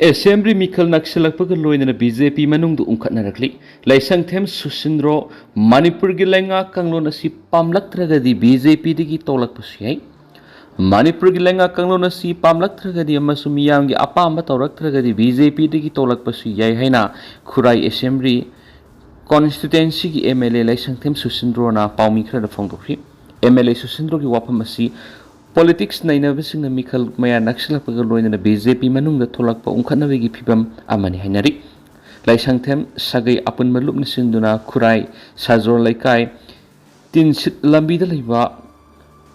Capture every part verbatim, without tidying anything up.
Assembly ꯃꯤꯈꯜ ꯅꯛꯁꯤꯜꯂꯛꯄꯒ ꯂꯣꯏꯅꯅ B J ꯄꯤ ꯃꯅꯨꯡꯗ ꯎꯪꯈꯠꯅꯔꯛꯂꯤ꯫ ꯂꯩꯁꯪꯊꯦꯝ ꯁꯨꯁꯤꯟꯗ꯭ꯔꯣ, ꯃꯅꯤꯄꯨꯔꯒꯤ ꯂꯩꯉꯥꯛ ꯀꯥꯡꯂꯣꯟ ꯑꯁꯤ ꯄꯥꯝꯂꯛꯇ꯭ꯔꯒꯗꯤ ꯕꯤ ꯖꯦ ꯄꯤꯗꯒꯤ ꯇꯣꯛꯂꯛꯄꯁꯨ ꯌꯥꯏ꯫ ꯃꯅꯤꯄꯨꯔꯒꯤ ꯂꯩꯉꯥꯛ ꯀꯥꯡꯂꯣꯟ ꯑꯁꯤ ꯄꯥꯝꯂꯛꯇ꯭ꯔꯒꯗꯤ ꯑꯃꯁꯨꯡ ꯃꯤꯌꯥꯝꯒꯤ ꯑꯄꯥꯝꯕ ꯇꯧꯔꯛꯇ꯭ꯔꯒꯗꯤ ꯕꯤ ꯖꯦ ꯄꯤꯗꯒꯤ ꯇꯣꯛꯂꯛꯄꯁꯨ ꯌꯥꯏ ꯍꯥꯏꯅ ꯈꯨꯔꯥꯏ ꯑꯦꯁꯦꯝꯕ꯭ꯂꯤ ꯀꯣꯟꯁꯇꯤꯇ꯭ꯋꯦꯟꯁꯤꯒꯤ ꯑꯦꯝ ꯑꯦꯜ ꯑꯦ ꯂꯩꯁꯪꯊꯦꯝ ꯁꯨꯁꯤꯟꯗ꯭ꯔꯣꯅ ꯄꯥꯎꯃꯤ ꯈꯔꯗ ꯐꯣꯡꯗꯣꯛꯈꯤ꯫ ꯑꯦꯝ ꯑꯦꯜ ꯑꯦ ꯁꯨꯁꯤꯟꯗ꯭ꯔꯣꯒꯤ ꯋꯥꯐꯝ ꯑꯁꯤ ꯄꯣꯂꯤꯇꯤꯛꯁ ꯅꯩꯅꯕꯁꯤꯡꯅ ꯃꯤꯈꯜ ꯃꯌꯥ ꯅꯛꯁꯤꯜꯂꯛꯄꯒ ꯂꯣꯏꯅꯅ ꯕꯤ ꯖꯦ ꯄꯤ ꯃꯅꯨꯡꯗ ꯊꯣꯛꯂꯛꯄ ꯎꯪꯈꯠꯅꯕꯒꯤ ꯐꯤꯚꯝ ꯑꯃꯅꯤ ꯍꯥꯏꯅꯔꯤ꯫ ꯂꯩꯁꯪꯊꯦꯝ ꯁꯥꯒꯩ ꯑꯄꯨꯟꯕ ꯂꯨꯞꯅ ꯁꯤꯟꯗꯨꯅ ꯈꯨꯔꯥꯏ ꯁꯥꯖꯣꯔ ꯂꯩꯀꯥꯏ ꯇꯤꯟꯁꯤꯠ ꯂꯝꯕꯤꯗ ꯂꯩꯕ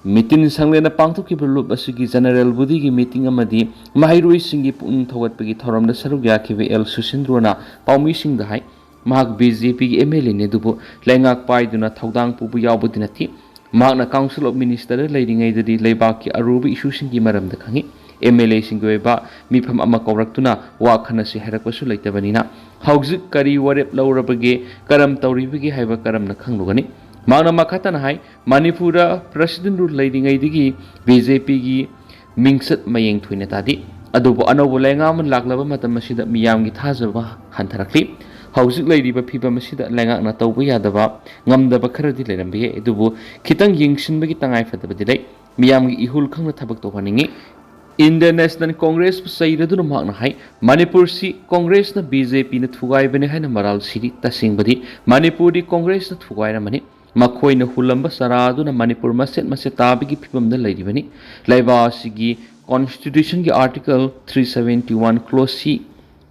ꯃꯤꯇꯤꯟ ꯁꯪꯂꯦꯟꯅ ꯄꯥꯡꯊꯣꯛꯈꯤꯕ ꯂꯨꯞ ꯑꯁꯤꯒꯤ ꯖꯦꯅꯔꯦꯜ ꯕꯣꯗꯤꯒꯤ ꯃꯤꯇꯤꯡ ꯑꯃꯗꯤ ꯃꯍꯩꯔꯣꯏꯁꯤꯡꯒꯤ ꯄꯨꯛꯅꯤꯡ ꯊꯧꯒꯠꯄꯒꯤ ꯊꯧꯔꯝꯗ ꯁꯔꯨꯛ ꯌꯥꯈꯤꯕ ꯑꯦꯜ ꯁꯨꯁꯤꯟꯗ꯭ꯔꯣꯅ ꯄꯥꯎꯃꯤꯁꯤꯡꯗ ꯍꯥꯏ, ꯃꯍꯥꯛ ꯕꯤ ꯖꯦ ꯄꯤꯒꯤ ꯑꯦꯝ ꯑꯦꯜ ꯑꯦꯅꯤ, ꯑꯗꯨꯕꯨ ꯂꯩꯉꯥꯛ ꯄꯥꯏꯗꯨꯅ ꯊꯧꯗꯥꯡ ꯄꯨꯕ ꯌꯥꯎꯕꯗꯤ ꯅꯠꯇꯦ꯫ ꯃꯍꯥꯛꯅ ꯀꯥꯎꯟꯁꯤꯜ ꯑꯣꯐ ꯃꯤꯅꯤꯁꯇꯔꯗ ꯂꯩꯔꯤꯉꯩꯗꯗꯤ ꯂꯩꯕꯥꯛꯀꯤ ꯑꯔꯨꯕ ꯏꯁꯨꯁꯤꯡꯒꯤ ꯃꯔꯝꯗ ꯈꯪꯏ꯫ ꯑꯦꯝ ꯑꯦꯜ ꯑꯦꯁꯤꯡꯒꯤ ꯑꯣꯏꯕ ꯃꯤꯐꯝ ꯑꯃ ꯀꯧꯔꯛꯇꯨꯅ ꯋꯥ ꯈꯟꯅꯁꯤ ꯍꯥꯏꯔꯛꯄꯁꯨ ꯂꯩꯇꯕꯅꯤꯅ, ꯍꯧꯖꯤꯛ ꯀꯔꯤ ꯋꯥꯔꯦꯞ ꯂꯧꯔꯕꯒꯦ, ꯀꯔꯝ ꯇꯧꯔꯤꯕꯒꯦ ꯍꯥꯏꯕ ꯀꯔꯝꯅ ꯈꯪꯂꯨꯒꯅꯤ? ꯃꯍꯥꯛꯅ ꯃꯈꯥ ꯇꯥꯅ ꯍꯥꯏ, ꯃꯅꯤꯄꯨꯔꯗ ꯄ꯭ꯔꯁꯤꯗꯦꯟ ꯔꯨꯜ ꯂꯩꯔꯤꯉꯩꯗꯒꯤ ꯕꯤ ꯖꯦ ꯄꯤꯒꯤ ꯃꯤꯡꯆꯠ ꯃꯌꯦꯡ ꯊꯣꯏꯅ ꯇꯥꯗꯦ꯫ ꯑꯗꯨꯕꯨ ꯑꯅꯧꯕ ꯂꯩꯉꯥꯛ ꯑꯃ ꯂꯥꯛꯂꯕ ꯃꯇꯝ ꯑꯁꯤꯗ ꯃꯤꯌꯥꯝꯒꯤ ꯊꯥꯖꯕ ꯍꯟꯊꯔꯛꯂꯤ꯫ ꯍꯧꯖꯤꯛ ꯂꯩꯔꯤꯕ ꯐꯤꯕꯝ ꯑꯁꯤꯗ ꯂꯩꯉꯥꯛꯅ ꯇꯧꯕ ꯌꯥꯗꯕ, ꯉꯝꯗꯕ ꯈꯔꯗꯤ ꯂꯩꯔꯝꯕ ꯌꯥꯏ, ꯑꯗꯨꯕꯨ ꯈꯤꯇꯪ ꯌꯦꯡꯁꯤꯟꯕꯒꯤ ꯇꯉꯥꯏꯐꯗꯕꯗꯤ ꯂꯩ꯫ ꯃꯤꯌꯥꯝꯒꯤ ꯏꯍꯨꯜ ꯈꯪꯅ ꯊꯕꯛ ꯇꯧꯍꯟꯅꯤꯡꯏ꯫ ꯏꯟꯗꯤꯌꯟ ꯅꯦꯁꯅꯦꯜ ꯀꯣꯡꯒ꯭ꯔꯦꯁꯄꯨ ꯆꯩꯔꯗꯨꯅ ꯃꯍꯥꯛꯅ ꯍꯥꯏ, ꯃꯅꯤꯄꯨꯔꯁꯤ ꯀꯣꯡꯒ꯭ꯔꯦꯁꯅ ꯕꯤ ꯖꯦ ꯄꯤꯅ ꯊꯨꯒꯥꯏꯕꯅꯤ ꯍꯥꯏꯅ ꯃꯔꯥꯜ ꯁꯤꯔꯤ꯫ ꯇꯁꯦꯡꯕꯗꯤ ꯃꯅꯤꯄꯨꯔꯗꯤ ꯀꯣꯡꯒ꯭ꯔꯦꯁꯅ ꯊꯨꯒꯥꯏꯔꯝꯕꯅꯤ꯫ ꯃꯈꯣꯏꯅ ꯍꯨꯜꯂꯝꯕ ꯆꯔꯥ ꯑꯗꯨꯅ ꯃꯅꯤꯄꯨꯔ ꯃꯆꯦꯠ ꯃꯆꯦꯠ ꯇꯥꯕꯒꯤ ꯐꯤꯕꯝꯗ ꯂꯩꯔꯤꯕꯅꯤ꯫ ꯂꯩꯕꯥꯛ ꯑꯁꯤꯒꯤ ꯀꯣꯟꯁꯇꯤꯇ꯭ꯌꯨꯁꯟꯒꯤ ꯑꯥꯔꯇꯤꯀꯜ ꯊ꯭ꯔꯤ ꯁꯚꯦꯟꯇꯤ ꯋꯥꯟ ꯀ꯭ꯂꯣꯁꯁꯤ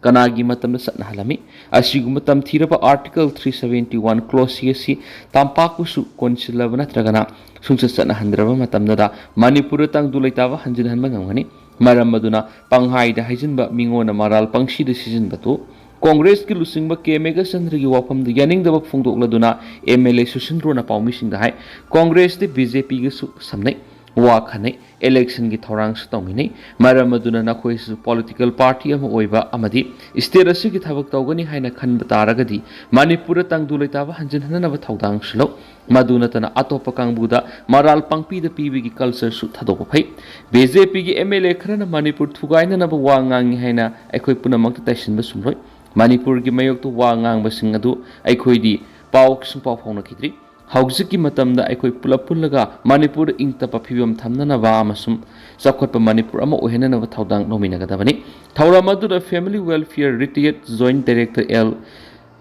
ꯀꯅꯥꯒꯤ ꯃꯇꯝꯗ ꯆꯠꯅꯍꯜꯂꯝꯃꯤ? ꯑꯁꯤꯒꯨꯝꯕ ꯇꯝꯊꯤꯔꯕ ꯑꯥꯔꯇꯤꯀꯜ ꯊ꯭ꯔꯤ ꯁꯚꯦꯟꯇꯤ ꯋꯥꯟ ꯀ꯭ꯂꯣꯁꯁꯤ ꯑꯁꯤ ꯇꯝꯄꯥꯛꯄꯨꯁꯨ ꯀꯣꯟꯁꯤꯜꯂꯕ ꯅꯠꯇ꯭ꯔꯒꯅ ꯁꯨꯡꯆꯠ ꯆꯠꯅꯍꯟꯗ꯭ꯔꯕ ꯃꯇꯝꯗꯗ ꯃꯅꯤꯄꯨꯔꯗ ꯇꯪꯗꯨ ꯂꯩꯇꯥꯕ ꯍꯟꯖꯤꯟꯍꯟꯕ ꯉꯝꯒꯅꯤ꯫ ꯃꯔꯝ ꯑꯗꯨꯅ ꯄꯪꯍꯥꯏꯗ ꯍꯥꯏꯖꯤꯟꯕ, ꯃꯤꯉꯣꯟꯗ ꯃꯔꯥꯜ ꯄꯪꯁꯤꯗ ꯁꯤꯖꯤꯟꯕ ꯇꯣꯛꯎ꯫ ꯀꯣꯡꯒ꯭ꯔꯦꯁꯀꯤ ꯂꯨꯆꯤꯡꯕ ꯀꯦ ꯃꯦꯘꯆꯟꯗ꯭ꯔꯒꯤ ꯋꯥꯐꯝꯗ ꯌꯥꯅꯤꯡꯗꯕ ꯐꯣꯡꯗꯣꯛꯂꯗꯨꯅ ꯑꯦꯝ ꯑꯦꯜ ꯑꯦ ꯁꯨꯁꯤꯟꯗ꯭ꯔꯣꯅ ꯄꯥꯎꯃꯤꯁꯤꯡꯗ ꯍꯥꯏ, ꯀꯣꯡꯒ꯭ꯔꯦꯁꯇꯤ ꯕꯤ ꯖꯦ ꯄꯤꯒꯁꯨ ꯁꯝꯅꯩ꯫ ꯋꯥ ꯈꯟꯅꯩ, ꯏꯂꯦꯛꯁꯟꯒꯤ ꯊꯧꯔꯥꯡꯁꯨ ꯇꯧꯃꯤꯟꯅꯩ꯫ ꯃꯔꯝ ꯑꯗꯨꯅ ꯅꯈꯣꯏꯁꯨ ꯄꯣꯂꯤꯇꯤꯀꯦꯜ ꯄꯥꯔꯇꯤ ꯑꯃ ꯑꯣꯏꯕ ꯑꯃꯗꯤ ꯁ꯭ꯇꯦꯠ ꯑꯁꯤꯒꯤ ꯊꯕꯛ ꯇꯧꯒꯅꯤ ꯍꯥꯏꯅ ꯈꯟꯕ ꯇꯥꯔꯒꯗꯤ ꯃꯅꯤꯄꯨꯔꯗ ꯇꯪꯗꯨ ꯂꯩꯇꯥꯕ ꯍꯟꯖꯤꯟꯍꯟꯅꯅꯕ ꯊꯧꯗꯥꯡꯁꯨ ꯂꯧ꯫ ꯃꯗꯨ ꯅꯠꯇꯅ ꯑꯇꯣꯞꯄ ꯀꯥꯡꯕꯨꯗ ꯃꯔꯥꯜ ꯄꯪꯄꯤꯗ ꯄꯤꯕꯒꯤ ꯀꯜꯆꯔꯁꯨ ꯊꯥꯗꯣꯛꯄ ꯐꯩ꯫ ꯕꯤ ꯖꯦ ꯄꯤꯒꯤ ꯑꯦꯝ ꯑꯦꯜ ꯑꯦ ꯈꯔꯅ ꯃꯅꯤꯄꯨꯔ ꯊꯨꯒꯥꯏꯅꯅꯕ ꯋꯥ ꯉꯥꯡꯉꯤ ꯍꯥꯏꯅ ꯑꯩꯈꯣꯏ ꯄꯨꯝꯅꯃꯛꯇ ꯇꯩꯁꯤꯟꯕ ꯆꯨꯝꯂꯣꯏ꯫ ꯃꯅꯤꯄꯨꯔꯒꯤ ꯃꯥꯌꯣꯛꯇ ꯋꯥ ꯉꯥꯡꯕꯁꯤꯡ ꯑꯗꯨ ꯑꯩꯈꯣꯏꯗꯤ ꯄꯥꯎ ꯁꯨꯡꯐꯥꯎ ꯐꯥꯎꯅꯈꯤꯗ꯭ꯔꯤ꯫ ꯍꯧꯖꯤꯛꯀꯤ ꯃꯇꯝꯗ ꯑꯩꯈꯣꯏ ꯄꯨꯂꯞ ꯄꯨꯜꯂꯒ ꯃꯅꯤꯄꯨꯔꯗ ꯏꯪ ꯇꯞꯄ ꯐꯤꯕꯝ ꯊꯝꯅꯅꯕ ꯑꯃꯁꯨꯡ ꯆꯥꯎꯈꯠꯄ ꯃꯅꯤꯄꯨꯔ ꯑꯃ ꯑꯣꯏꯍꯟꯅꯅꯕ ꯊꯧꯗꯥꯡ ꯂꯧꯃꯤꯟꯅꯒꯗꯕꯅꯤ꯫ ꯊꯧꯔꯝ ꯑꯗꯨꯗ Family Welfare Retired Joint Director L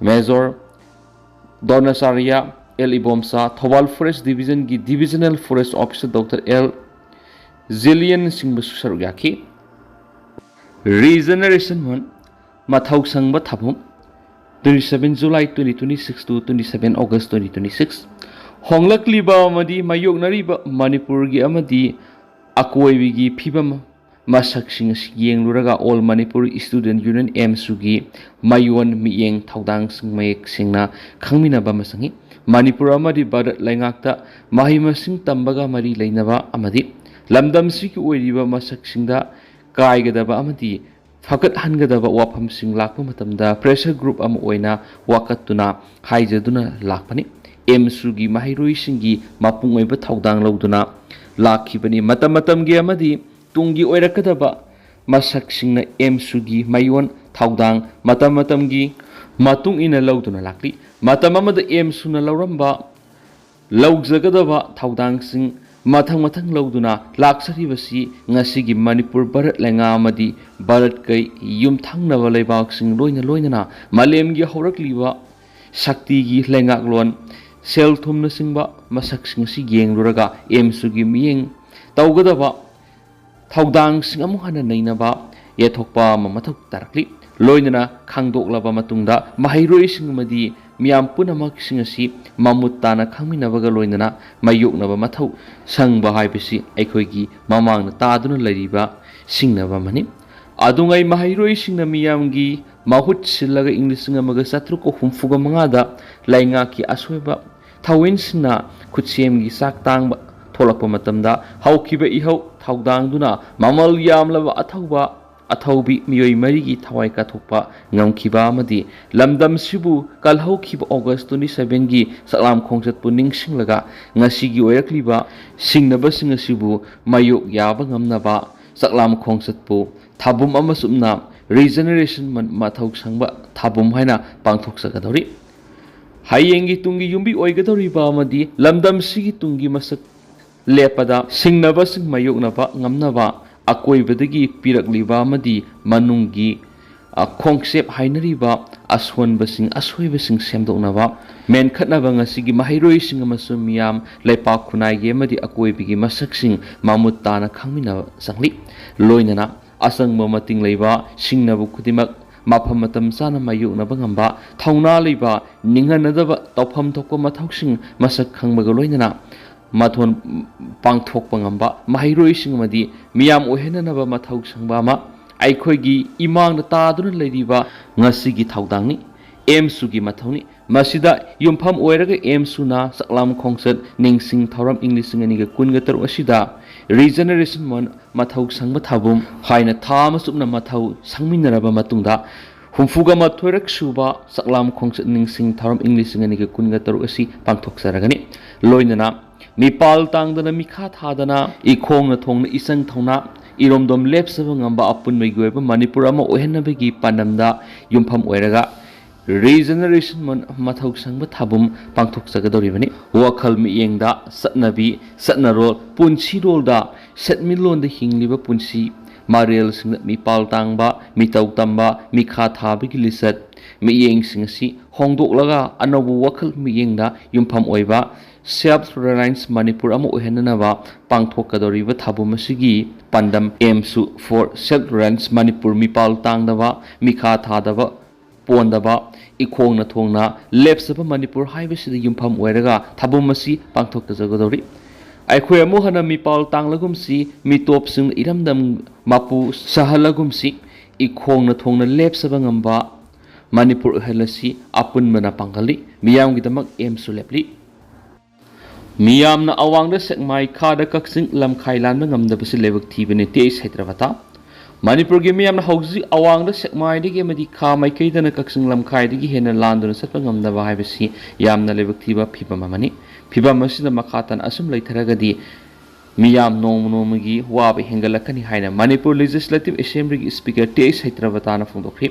Major Dronacharya, L Ibomcha, Thoubal forest ꯗꯤꯕꯤꯖꯟꯒꯤ divisional forest officer doctor L ꯖꯤꯂꯤꯌꯟꯁꯤꯡꯕꯁꯨ ꯁꯔꯨꯛ ꯌꯥꯈꯤ꯫ Regeneration Month, ꯃꯊꯧ ꯁꯪꯕ ꯊꯕꯛ, twenty seven July twenty twenty six to twenty seven August twenty twenty six꯫ ꯍꯣꯡꯂꯛꯂꯤꯕ ꯑꯃꯗꯤ ꯃꯥꯌꯣꯛꯅꯔꯤꯕ ꯃꯅꯤꯄꯨꯔꯒꯤ ꯑꯃꯗꯤ ꯑꯀꯣꯏꯕꯒꯤ ꯐꯤꯕꯝ ꯃꯁꯛꯁꯤꯡ ꯑꯁꯤ ꯌꯦꯡꯂꯨꯔꯒ All Manipur Student Union, ꯑꯦꯝꯁꯨꯒꯤ ꯃꯌꯣꯟ ꯃꯤꯠꯌꯦꯡ ꯊꯧꯗꯥꯡꯁꯤꯡ ꯃꯌꯦꯛ ꯁꯦꯡꯅ ꯈꯪꯃꯤꯟꯅꯕ ꯑꯃ ꯆꯪꯏ꯫ ꯃꯅꯤꯄꯨꯔ ꯑꯃꯗꯤ ꯚꯥꯔꯠ ꯂꯩꯉꯥꯛꯇ ꯃꯍꯩ ꯃꯁꯤꯡ ꯇꯝꯕꯒ ꯃꯔꯤ ꯂꯩꯅꯕ ꯑꯃꯗꯤ ꯂꯝꯗꯝꯁꯤꯒꯤ ꯑꯣꯏꯔꯤꯕ ꯃꯁꯛꯁꯤꯡꯗ ꯀꯥꯏꯒꯗꯕ ꯑꯃꯗꯤ ꯐꯒꯠꯍꯟꯒꯗꯕ ꯋꯥꯐꯝꯁꯤꯡ ꯂꯥꯛꯄ ꯃꯇꯝꯗ pressure group ꯑꯃ ꯑꯣꯏꯅ ꯋꯥꯀꯠꯇꯨꯅ ꯍꯥꯏꯖꯗꯨꯅ ꯂꯥꯛꯄꯅꯤ꯫ ꯑꯦꯝꯁꯨꯒꯤ ꯃꯍꯩꯔꯣꯏꯁꯤꯡꯒꯤ ꯃꯄꯨꯡ ꯑꯣꯏꯕ ꯊꯧꯗꯥꯡ ꯂꯧꯗꯨꯅ ꯂꯥꯛꯈꯤꯕꯅꯤ꯫ ꯃꯇꯝ ꯃꯇꯝꯒꯤ ꯑꯃꯗꯤ ꯇꯨꯡꯒꯤ ꯑꯣꯏꯔꯛꯀꯗꯕ ꯃꯁꯛꯁꯤꯡꯅ ꯑꯦꯝꯁꯨꯒꯤ ꯃꯌꯣꯟ ꯊꯧꯗꯥꯡ ꯃꯇꯝ ꯃꯇꯝꯒꯤ ꯃꯇꯨꯡ ꯏꯟꯅ ꯂꯧꯗꯨꯅ ꯂꯥꯛꯂꯤ꯫ ꯃꯇꯝ ꯑꯃꯗ ꯑꯦꯝꯁꯨꯅ ꯂꯧꯔꯝꯕ, ꯂꯧꯖꯒꯗꯕ ꯊꯧꯗꯥꯡꯁꯤꯡ ꯃꯊꯪ ꯃꯊꯪ ꯂꯧꯗꯨꯅ ꯂꯥꯛꯆꯔꯤꯕꯁꯤ ꯉꯁꯤꯒꯤ ꯃꯅꯤꯄꯨꯔ ꯚꯥꯔꯠ ꯂꯩꯉꯥꯛ ꯑꯃꯗꯤ ꯚꯥꯔꯠꯀ ꯌꯨꯝꯊꯪꯅꯕ ꯂꯩꯕꯥꯛꯁꯤꯡ ꯂꯣꯏꯅ ꯂꯣꯏꯅꯅ ꯃꯥꯂꯦꯝꯒꯤ ꯍꯧꯔꯛꯂꯤꯕ ꯁꯛꯇꯤꯒꯤ ꯂꯩꯉꯥꯛꯂꯣꯟ, ꯁꯦꯜ ꯊꯨꯝꯅꯆꯤꯡꯕ ꯃꯁꯛꯁꯤꯡ ꯑꯁꯤ ꯌꯦꯡꯂꯨꯔꯒ ꯑꯦꯝꯁꯨꯒꯤ ꯃꯤꯠꯌꯦꯡ ꯇꯧꯒꯗꯕ ꯊꯧꯗꯥꯡꯁꯤꯡ ꯑꯃꯨꯛ ꯍꯟꯅ ꯅꯩꯅꯕ ꯌꯦꯠꯊꯣꯛꯄ ꯑꯃ ꯃꯊꯧ ꯇꯥꯔꯛꯂꯤ꯫ ꯂꯣꯏꯅꯅ ꯈꯪꯗꯣꯛꯂꯕ ꯃꯇꯨꯡꯗ ꯃꯍꯩꯔꯣꯏꯁꯤꯡ ꯑꯃꯗꯤ ꯃꯤꯌꯥꯝ ꯄꯨꯝꯅꯃꯛꯁꯤꯡ ꯑꯁꯤ ꯃꯃꯨꯠ ꯇꯥꯅ ꯈꯪꯃꯤꯟꯅꯕꯒ ꯂꯣꯏꯅꯅ ꯃꯥꯌꯣꯛꯅꯕ ꯃꯊꯧ ꯁꯪꯕ ꯍꯥꯏꯕꯁꯤ ꯑꯩꯈꯣꯏꯒꯤ ꯃꯃꯥꯡꯗ ꯇꯥꯗꯨꯅ ꯂꯩꯔꯤꯕ ꯁꯤꯡꯅꯕ ꯑꯃꯅꯤ꯫ ꯑꯗꯨꯉꯩ ꯃꯍꯩꯔꯣꯏꯁꯤꯡꯅ ꯃꯤꯌꯥꯝꯒꯤ ꯃꯍꯨꯠ ꯁꯤꯜꯂꯒ ꯏꯪ ꯂꯤꯁꯤꯡ ꯑꯃꯒ ꯆꯥꯇ꯭ꯔꯨꯛꯀ ꯍꯨꯝꯐꯨꯒ ꯃꯉꯥꯗ ꯂꯩꯉꯥꯛꯀꯤ ꯑꯁꯣꯏꯕ ꯊꯧꯑꯣꯏꯟꯁꯤꯡꯅ ꯈꯨꯠꯁꯦꯝꯒꯤ ꯆꯥꯛ ꯇꯥꯡꯕ ꯊꯣꯛꯂꯛꯄ ꯃꯇꯝꯗ ꯍꯧꯈꯤꯕ ꯏꯍꯧ ꯊꯧꯗꯥꯡꯗꯨꯅ ꯃꯃꯜ ꯌꯥꯝꯂꯕ ꯑꯊꯧꯕ ꯑꯊꯧꯕꯤ ꯃꯤꯑꯣꯏ ꯃꯔꯤꯒꯤ ꯊꯋꯥꯏ ꯀꯠꯊꯣꯛꯄ ꯉꯝꯈꯤꯕ ꯑꯃꯗꯤ ꯂꯝꯗꯝꯁꯤꯕꯨ ꯀꯜꯍꯧꯈꯤꯕ ꯑꯣꯒꯁ twenty sevenꯒꯤ ꯆꯥꯛꯂꯥꯝ ꯈꯣꯡꯆꯠꯄꯨ ꯅꯤꯡꯁꯤꯡꯂꯒ ꯉꯁꯤꯒꯤ ꯑꯣꯏꯔꯛꯂꯤꯕ ꯁꯤꯡꯅꯕꯁꯤꯡ ꯑꯁꯤꯕꯨ ꯃꯥꯌꯣꯛ ꯌꯥꯕ ꯉꯝꯅꯕ ꯆꯥꯛꯂꯥꯝ ꯈꯣꯡꯆꯠꯄꯨ ꯊꯥꯕꯨꯝ ꯑꯃꯁꯨꯝꯅ Regeneration ꯃ-, ꯃꯊꯧ ꯁꯪꯕ ꯊꯥꯕꯨꯝ ꯍꯥꯏꯅ ꯄꯥꯡꯊꯣꯛꯆꯒꯗꯧꯔꯤ꯫ ꯍꯌꯦꯡꯒꯤ ꯇꯨꯡꯒꯤ ꯌꯨꯝꯕꯤ ꯑꯣꯏꯒꯗꯧꯔꯤꯕ ꯑꯃꯗꯤ ꯂꯝꯗꯝꯁꯤꯒꯤ ꯇꯨꯡꯒꯤ ꯃꯁꯛ ꯂꯦꯞꯄꯗ ꯁꯤꯡꯅꯕꯁꯤꯡ ꯃꯥꯌꯣꯛꯅꯕ ꯉꯝꯅꯕ ꯑꯀꯣꯏꯕꯗꯒꯤ ꯄꯤꯔꯛꯂꯤꯕ ꯑꯃꯗꯤ ꯃꯅꯨꯡꯒꯤ, ꯑ, ꯈꯣꯡꯆꯦꯞ ꯍꯥꯏꯅꯔꯤꯕ ꯑꯁꯣꯟꯕꯁꯤꯡ, ꯑꯁꯣꯏꯕꯁꯤꯡ ꯁꯦꯝꯗꯣꯛꯅꯕ, ꯃꯦꯟꯈꯠꯅꯕ ꯉꯁꯤꯒꯤ ꯃꯍꯩꯔꯣꯏꯁꯤꯡ ꯑꯃꯁꯨꯡ ꯃꯤꯌꯥꯝ, ꯂꯩꯄꯥꯛ ꯈꯨꯟꯅꯥꯏꯒꯤ ꯑꯃꯗꯤ ꯑꯀꯣꯏꯕꯒꯤ ꯃꯁꯛꯁꯤꯡ ꯃꯃꯨꯠ ꯇꯥꯅ ꯈꯪꯃꯤꯟꯅꯕ ꯆꯪꯂꯤ꯫ ꯂꯣꯏꯅꯅ ꯑꯆꯪꯕ ꯃꯇꯤꯡ ꯂꯩꯕ ꯁꯤꯡꯅꯕ ꯈꯨꯗꯤꯡꯃꯛ ꯃꯐꯝ ꯃꯇꯝ ꯆꯥꯅ ꯃꯥꯌꯣꯛꯅꯕ ꯉꯝꯕ, ꯊꯧꯅꯥ ꯂꯩꯕ, ꯅꯤꯡꯍꯟꯅꯗꯕ, ꯇꯧꯐꯝ ꯊꯣꯛꯄ ꯃꯊꯧꯁꯤꯡ ꯃꯁꯛ ꯈꯪꯕꯒ ꯂꯣꯏꯅꯅ ꯃꯊꯣꯟ ꯄꯥꯡꯊꯣꯛꯄ ꯉꯝꯕ ꯃꯍꯩꯔꯣꯏꯁꯤꯡ ꯑꯃꯗꯤ ꯃꯤꯌꯥꯝ ꯑꯣꯏꯍꯟꯅꯅꯕ ꯃꯊꯧ ꯁꯪꯕ ꯑꯃ ꯑꯩꯈꯣꯏꯒꯤ ꯏꯃꯥꯡꯗ ꯇꯥꯗꯨꯅ ꯂꯩꯔꯤꯕ ꯉꯁꯤꯒꯤ ꯊꯧꯗꯥꯡꯅꯤ, ꯑꯦꯝꯁꯨꯒꯤ ꯃꯊꯧꯅꯤ꯫ ꯃꯁꯤꯗ ꯌꯨꯝꯐꯝ ꯑꯣꯏꯔꯒ ꯑꯦꯝꯁꯨꯅ ꯆꯥꯛꯂꯥꯝ ꯈꯣꯡꯆꯠ ꯅꯤꯡꯁꯤꯡ ꯊꯧꯔꯝ ꯏꯪ ꯂꯤꯁꯤꯡ ꯑꯅꯤꯒ ꯀꯨꯟꯒ ꯇꯔꯨꯛ ꯑꯁꯤꯗ Regeneration Month ꯃꯊꯧ ꯁꯪꯕ ꯊꯥꯕꯨꯝ ꯍꯥꯏꯅ ꯊꯥ ꯑꯃ ꯆꯨꯞꯅ ꯃꯊꯧ ꯁꯪꯃꯤꯟꯅꯔꯕ ꯃꯇꯨꯡꯗ ꯍꯨꯝꯐꯨꯒ ꯃꯥꯊꯣꯏꯔꯛ ꯁꯨꯕ ꯆꯥꯛꯂꯥꯝ ꯈꯣꯡꯆꯠ ꯅꯤꯡꯁꯤꯡ ꯊꯧꯔꯝ ꯏꯪ ꯂꯤꯁꯤꯡ ꯑꯅꯤꯒ ꯀꯨꯟꯒ ꯇꯔꯨꯛ ꯑꯁꯤ ꯄꯥꯡꯊꯣꯛꯆꯔꯒꯅꯤ꯫ ꯂꯣꯏꯅꯅ ꯃꯤꯄꯥꯜ ꯇꯥꯡꯗꯅ, ꯃꯤꯈꯥ ꯊꯥꯗꯅ, ꯏꯈꯣꯡꯅ ꯊꯣꯡꯅ ꯏꯆꯪ ꯊꯧꯅ, ꯏꯔꯣꯝꯗꯣꯝ ꯂꯦꯞꯆꯕ ꯉꯝꯕ ꯑꯄꯨꯟꯕꯒꯤ ꯑꯣꯏꯕ ꯃꯅꯤꯄꯨꯔ ꯑꯃ ꯑꯣꯏꯍꯟꯅꯕꯒꯤ ꯄꯥꯟꯗꯝꯗ ꯌꯨꯝꯐꯝ ꯑꯣꯏꯔꯒ Regeneration Month ꯃꯊꯧ ꯁꯪꯕ ꯊꯥꯕꯨꯝ ꯄꯥꯡꯊꯣꯛꯆꯒꯗꯧꯔꯤꯕꯅꯤ꯫ ꯋꯥꯈꯜ ꯃꯤꯠꯌꯦꯡꯗ, ꯆꯠꯅꯕꯤ, ꯆꯠꯅꯔꯣꯜ, ꯄꯨꯟꯁꯤꯔꯣꯜꯗ, ꯁꯦꯟꯃꯤꯠꯂꯣꯟꯗ ꯍꯤꯡꯂꯤꯕ ꯄꯨꯟꯁꯤ ꯃꯔꯦꯜꯁꯤꯡꯗ ꯃꯤꯄꯥꯜ ꯇꯥꯡꯕ, ꯃꯤꯇꯧ ꯇꯝꯕ, ꯃꯤꯈꯥ ꯊꯥꯕꯒꯤ ꯂꯤꯆꯠ, ꯃꯤꯠꯌꯦꯡꯁꯤꯡ ꯑꯁꯤ ꯍꯣꯡꯗꯣꯛꯂꯒ ꯑꯅꯧꯕ ꯋꯥꯈꯜ ꯃꯤꯠꯌꯦꯡꯗ ꯌꯨꯝꯐꯝ ꯑꯣꯏꯕ Self Reliance ꯃꯅꯤꯄꯨꯔ ꯑꯃ ꯑꯣꯏꯍꯟꯅꯅꯕ ꯄꯥꯡꯊꯣꯛꯀꯗꯧꯔꯤꯕ ꯊꯥꯕꯨꯝ ꯑꯁꯤꯒꯤ ꯄꯥꯟꯗꯝ ꯑꯦꯝꯁꯨ for Self Reliance ꯃꯅꯤꯄꯨꯔ ꯃꯤꯄꯥꯜ ꯇꯥꯡꯗꯕ, ꯃꯤꯈꯥ ꯊꯥꯗꯕ, ꯄꯣꯟꯗꯕ, ꯏꯈꯣꯡꯅ ꯊꯣꯡꯅ ꯂꯦꯞꯆꯕ ꯃꯅꯤꯄꯨꯔ ꯍꯥꯏꯕꯁꯤꯗ ꯌꯨꯝꯐꯝ ꯑꯣꯏꯔꯒ ꯊꯥꯕꯨꯝ ꯑꯁꯤ ꯄꯥꯡꯊꯣꯛꯆꯒꯗꯧꯔꯤ꯫ ꯑꯩꯈꯣꯏ ꯑꯃꯨꯛ ꯍꯟꯅ ꯃꯤꯄꯥꯜ ꯇꯥꯡꯂꯒꯨꯝꯁꯤ, ꯃꯤꯇꯣꯞꯁꯤꯡꯅ ꯏꯔꯝꯗꯝ ꯃꯄꯨ ꯁꯥꯍꯜꯂꯒꯨꯝꯁꯤ, ꯏꯈꯣꯡꯅ ꯊꯣꯡꯅ ꯂꯦꯞꯆꯕ ꯉꯝꯕ ꯃꯅꯤꯄꯨꯔ ꯑꯣꯏꯍꯜꯂꯁꯤ꯫ ꯑꯄꯨꯟꯕꯅ ꯄꯥꯡꯒꯜꯂꯤ, ꯃꯤꯌꯥꯝꯒꯤꯗꯃꯛ ꯑꯦꯝꯁꯨ ꯂꯦꯞꯂꯤ꯫ ꯃꯤꯌꯥꯝꯅ ꯑꯋꯥꯡꯗ ꯁꯦꯛꯃꯥꯏ, ꯈꯥꯗ ꯀꯛꯆꯤꯡ ꯂꯝꯈꯥꯏ ꯂꯥꯟꯕ ꯉꯝꯗꯕꯁꯤ ꯂꯥꯏꯕꯛ ꯊꯤꯕꯅꯤ, ꯇꯤ ꯑꯩꯆ ꯁꯩꯇ꯭ꯔꯕꯇꯥ꯫ ꯃꯅꯤꯄꯨꯔꯒꯤ ꯃꯤꯌꯥꯝꯅ ꯍꯧꯖꯤꯛ ꯑꯋꯥꯡꯗ ꯁꯦꯛꯃꯥꯏꯗꯒꯤ ꯑꯃꯗꯤ ꯈꯥ ꯃꯥꯏꯀꯩꯗꯅ ꯀꯛꯆꯤꯡ ꯂꯝꯈꯥꯏꯗꯒꯤ ꯍꯦꯟꯅ ꯂꯥꯟꯗꯨꯅ ꯆꯠꯄ ꯉꯝꯗꯕ ꯍꯥꯏꯕꯁꯤ ꯌꯥꯝꯅ ꯂꯥꯏꯕꯛ ꯊꯤꯕ ꯐꯤꯕꯝ ꯑꯃꯅꯤ꯫ ꯐꯤꯕꯝ ꯑꯁꯤꯗ ꯃꯈꯥ ꯇꯥꯅ ꯑꯁꯨꯝ ꯂꯩꯊꯔꯒꯗꯤ ꯃꯤꯌꯥꯝ ꯅꯣꯡꯃ ꯅꯣꯡꯃꯒꯤ ꯋꯥꯕ ꯍꯦꯟꯒꯠꯂꯛꯀꯅꯤ ꯍꯥꯏꯅ ꯃꯅꯤꯄꯨꯔ ꯂꯦꯖꯤꯁꯂꯦꯇꯤꯚ ꯑꯦꯁꯦꯝꯕ꯭ꯂꯤꯒꯤ ꯁ꯭ꯄꯤꯀꯔ ꯇꯤ ꯑꯩꯆ ꯁꯩꯇ꯭ꯔꯕꯇꯥꯅ ꯐꯣꯡꯗꯣꯛꯈꯤ꯫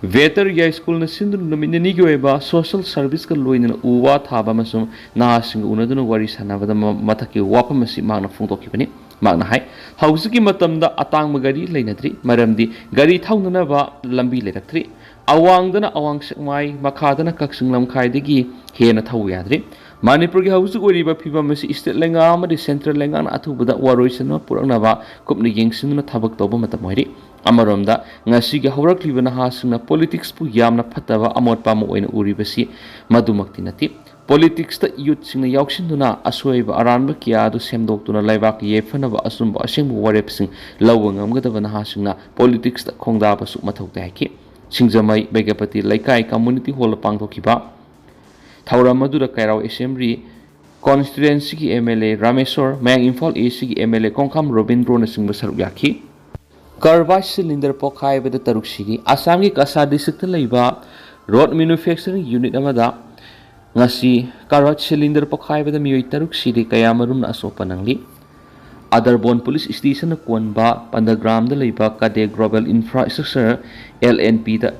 ꯕꯦꯇꯔ ꯌꯥꯏ ꯁ꯭ꯀꯨꯜꯅ ꯁꯤꯟꯗꯨꯅ ꯅꯨꯃꯤꯠ ꯅꯤꯅꯤꯒꯤ ꯑꯣꯏꯕ ꯁꯣꯁꯦꯜ ꯁꯔꯚꯤꯁꯀ ꯂꯣꯏꯅꯅ ꯎ ꯋꯥ ꯊꯥꯕ ꯑꯃꯁꯨꯡ ꯅꯍꯥꯁꯤꯡꯒ ꯎꯅꯗꯨꯅ ꯋꯥꯔꯤ ꯁꯥꯟꯅꯕꯗ ꯃ-, ꯃꯊꯛꯀꯤ ꯋꯥꯐꯝ ꯑꯁꯤ ꯃꯍꯥꯛꯅ ꯐꯣꯡꯗꯣꯛꯈꯤꯕꯅꯤ꯫ ꯃꯍꯥꯛꯅ ꯍꯥꯏ, ꯍꯧꯖꯤꯛꯀꯤ ꯃꯇꯝꯗ ꯑꯇꯥꯡꯕ ꯒꯥꯔꯤ ꯂꯩꯅꯗ꯭ꯔꯤ, ꯃꯔꯝꯗꯤ ꯒꯥꯔꯤ ꯊꯧꯅꯅꯕ ꯂꯝꯕꯤ ꯂꯩꯔꯛꯇ꯭ꯔꯤ꯫ ꯑꯋꯥꯡꯗꯅ ꯑꯋꯥꯡ ꯁꯦꯛꯃꯥꯏ, ꯃꯈꯥꯗꯅ ꯀꯛꯆꯤꯡ ꯂꯝꯈꯥꯏꯗꯒꯤ ꯍꯦꯟꯅ ꯊꯧꯕ ꯌꯥꯗ꯭ꯔꯤ꯫ ꯃꯅꯤꯄꯨꯔꯒꯤ ꯍꯧꯖꯤꯛ ꯑꯣꯏꯔꯤꯕ ꯐꯤꯕꯝ ꯑꯁꯤ ꯁ꯭ꯇꯦꯠ ꯂꯩꯉꯥꯛ ꯑꯃꯗꯤ ꯁꯦꯟꯇ꯭ꯔꯦꯜ ꯂꯩꯉꯥꯛꯅ ꯑꯊꯨꯕꯗ ꯋꯥꯔꯣꯏꯁꯤꯟ ꯑꯃ ꯄꯨꯔꯛꯅꯕ ꯀꯨꯞꯅ ꯌꯦꯡꯁꯤꯟꯗꯨꯅ ꯊꯕꯛ ꯇꯧꯕ ꯃꯇꯝ ꯑꯣꯏꯔꯤ꯫ ꯑꯃꯔꯣꯝꯗ, ꯉꯁꯤꯒꯤ ꯍꯧꯔꯛꯂꯤꯕ ꯅꯍꯥꯁꯤꯡꯅ ꯄꯣꯂꯤꯇꯤꯛꯁꯄꯨ ꯌꯥꯝꯅ ꯐꯠꯇꯕ ꯑꯃꯣꯠꯄ ꯑꯃ ꯑꯣꯏꯅ ꯎꯔꯤꯕꯁꯤ ꯃꯗꯨꯃꯛꯇꯤ ꯅꯠꯇꯦ꯫ ꯄꯣꯂꯤꯇꯤꯛꯁꯇ ꯌꯨꯠꯁꯤꯡꯅ ꯌꯥꯎꯁꯤꯟꯗꯨꯅ ꯑꯁꯣꯏꯕ ꯑꯔꯥꯟꯕ ꯀꯌꯥ ꯑꯗꯨ ꯁꯦꯝꯗꯣꯛꯇꯨꯅ ꯂꯩꯕꯥꯛꯀꯤ ꯌꯥꯏꯐꯅꯕ ꯑꯆꯨꯝꯕ ꯑꯁꯦꯡꯕ ꯋꯥꯔꯦꯞꯁꯤꯡ ꯂꯧꯕ ꯉꯝꯒꯗꯕ ꯅꯍꯥꯁꯤꯡꯅ ꯄꯣꯂꯤꯇꯤꯛꯁꯇ ꯈꯣꯡꯗꯥꯕꯁꯨ ꯃꯊꯧ ꯇꯥꯏ ꯍꯥꯏꯈꯤ꯫ ꯁꯤꯡꯖꯃꯩ ꯕꯩꯒ꯭ꯌꯥꯄꯇꯤ ꯂꯩꯀꯥꯏ ꯀꯝꯃꯨꯅꯤꯇꯤ ꯍꯣꯜꯗ ꯄꯥꯡꯊꯣꯛꯈꯤꯕ ꯊꯧꯔꯝ ꯑꯗꯨꯗ ꯀꯩꯔꯥꯎ assembly ꯀꯣꯟꯁꯇꯤꯇ꯭ꯋꯦꯟꯁꯤꯒꯤ M L A Rameshwor, ꯃꯌꯥꯡ ꯏꯝꯐꯥꯜ ꯏꯁꯀꯤ ꯑꯦꯝ ꯑꯦꯜ ꯑꯦ ꯀꯣꯡꯈꯥꯝ ꯔꯣꯕꯤꯟꯗ꯭ꯔꯣꯅꯆꯤꯡꯕ ꯁꯔꯨꯛ ꯌꯥꯈꯤ꯫ ꯀꯥꯔꯕꯥꯏ ꯁꯤꯂꯤꯟꯗꯔ ꯄꯣꯈꯥꯏꯕꯗ ꯇꯔꯨꯛ ꯁꯤꯔꯤ꯫ ꯑꯁꯥꯝꯒꯤ ꯀꯁꯥ ꯗꯤꯁꯇ꯭ꯔꯤꯛꯇ ꯂꯩꯕ ꯔꯣꯗ ꯃꯦꯅꯨꯐꯦꯛꯆꯔꯤꯡ ꯌꯨꯅꯤꯠ ꯑꯃꯗ ꯉꯁꯤ ꯀꯥꯔꯕꯥꯏ ꯁꯤꯂꯤꯟꯗꯔ ꯄꯣꯈꯥꯏꯕꯗ ꯃꯤꯑꯣꯏ ꯇꯔꯨꯛ ꯁꯤꯔꯦ, ꯀꯌꯥ ꯃꯔꯨꯝꯅ ꯑꯁꯣꯛꯄ ꯅꯪꯂꯤ꯫ ꯑꯗꯔꯕꯣꯟ ꯄꯨꯂꯤꯁ ꯁ꯭ꯇꯦꯁꯟꯅ ꯀꯣꯟꯕ ꯄꯟꯗꯒ꯭ꯔꯥꯝꯗ ꯂꯩꯕ ꯀꯗꯦ ꯒ꯭ꯂꯣꯕꯦꯜ ꯏꯟꯐ꯭ꯔꯥꯁ꯭ꯇ꯭ꯔꯛꯆꯔ, ꯑꯦꯜ ꯑꯦꯟ ꯄꯤꯗ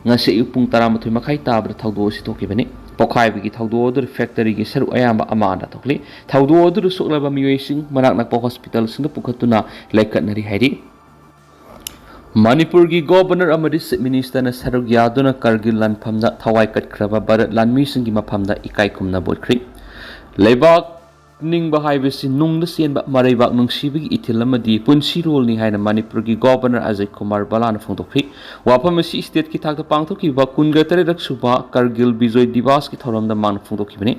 ꯉꯁꯤ ꯑꯌꯨꯛ ꯄꯨꯡ ꯇꯔꯥꯃꯥꯊꯣꯏ ꯃꯈꯥꯏ ꯇꯥꯕꯗ ꯊꯧꯗꯣꯛ ꯑꯁꯤ ꯊꯣꯛꯈꯤꯕꯅꯤ꯫ ꯄꯣꯈꯥꯏꯕꯒꯤ ꯊꯧꯗꯣꯛ ꯑꯗꯨꯗ ꯐꯦꯛꯇꯔꯤꯒꯤ ꯁꯔꯨꯛ ꯑꯌꯥꯝꯕ ꯑꯃꯥꯟꯗ ꯊꯣꯛꯂꯤ꯫ ꯊꯧꯗꯣꯛ ꯑꯗꯨꯗ ꯁꯣꯛꯂꯕ ꯃꯤꯑꯣꯏꯁꯤꯡ ꯃꯅꯥꯛ ꯅꯛꯄ ꯍꯣꯁꯄꯤꯇꯥꯜꯁꯤꯡꯗ ꯄꯨꯈꯠꯇꯨꯅ ꯂꯩꯈꯠꯅꯔꯤ ꯍꯥꯏꯔꯤ꯫ ꯃꯅꯤꯄꯨꯔꯒꯤ ꯒꯣꯚꯔꯅꯔ ꯑꯃꯗꯤ ꯆꯤꯐ ꯃꯤꯅꯤꯁꯇꯔꯅ ꯁꯔꯨꯛ ꯌꯥꯗꯨꯅ ꯀꯥꯔꯒꯤꯜ ꯂꯥꯟꯐꯝꯗ ꯊꯋꯥꯏ ꯀꯠꯈ꯭ꯔꯕ ꯚꯥꯔꯠ ꯂꯥꯟꯃꯤꯁꯤꯡꯒꯤ ꯃꯐꯝꯗ ꯏꯀꯥꯏ ꯈꯨꯝꯅꯕ ꯎꯠꯈ꯭ꯔꯤ꯫ ꯂꯩꯕꯥꯛ ꯅꯤꯡꯕ ꯍꯥꯏꯕꯁꯤ ꯅꯨꯡꯗ ꯆꯦꯟꯕ ꯃꯔꯩꯕꯥꯛ ꯅꯨꯡꯁꯤꯕꯒꯤ ꯏꯊꯤꯜ ꯑꯃꯗꯤ ꯄꯨꯟꯁꯤꯔꯣꯜꯅꯤ ꯍꯥꯏꯅ ꯃꯅꯤꯄꯨꯔꯒꯤ ꯒꯣꯚꯔꯅꯔ ꯑꯖꯌ ꯀꯨꯃꯥꯔ ꯕꯂꯥꯅ ꯐꯣꯡꯗꯣꯛꯈꯤ꯫ ꯋꯥꯐꯝ ꯑꯁꯤ ꯁ꯭ꯇꯦꯠꯀꯤ ꯊꯥꯛꯇ ꯄꯥꯡꯊꯣꯛꯈꯤꯕ ꯀꯨꯟꯒ ꯇꯔꯦꯠꯔꯛ ꯁꯨꯕ ꯀꯥꯔꯒꯤꯜ ꯕꯤꯖꯣꯏ ꯗꯤꯕꯥꯁꯀꯤ ꯊꯧꯔꯝꯗ ꯃꯥꯅ ꯐꯣꯡꯗꯣꯛꯈꯤꯕꯅꯤ꯫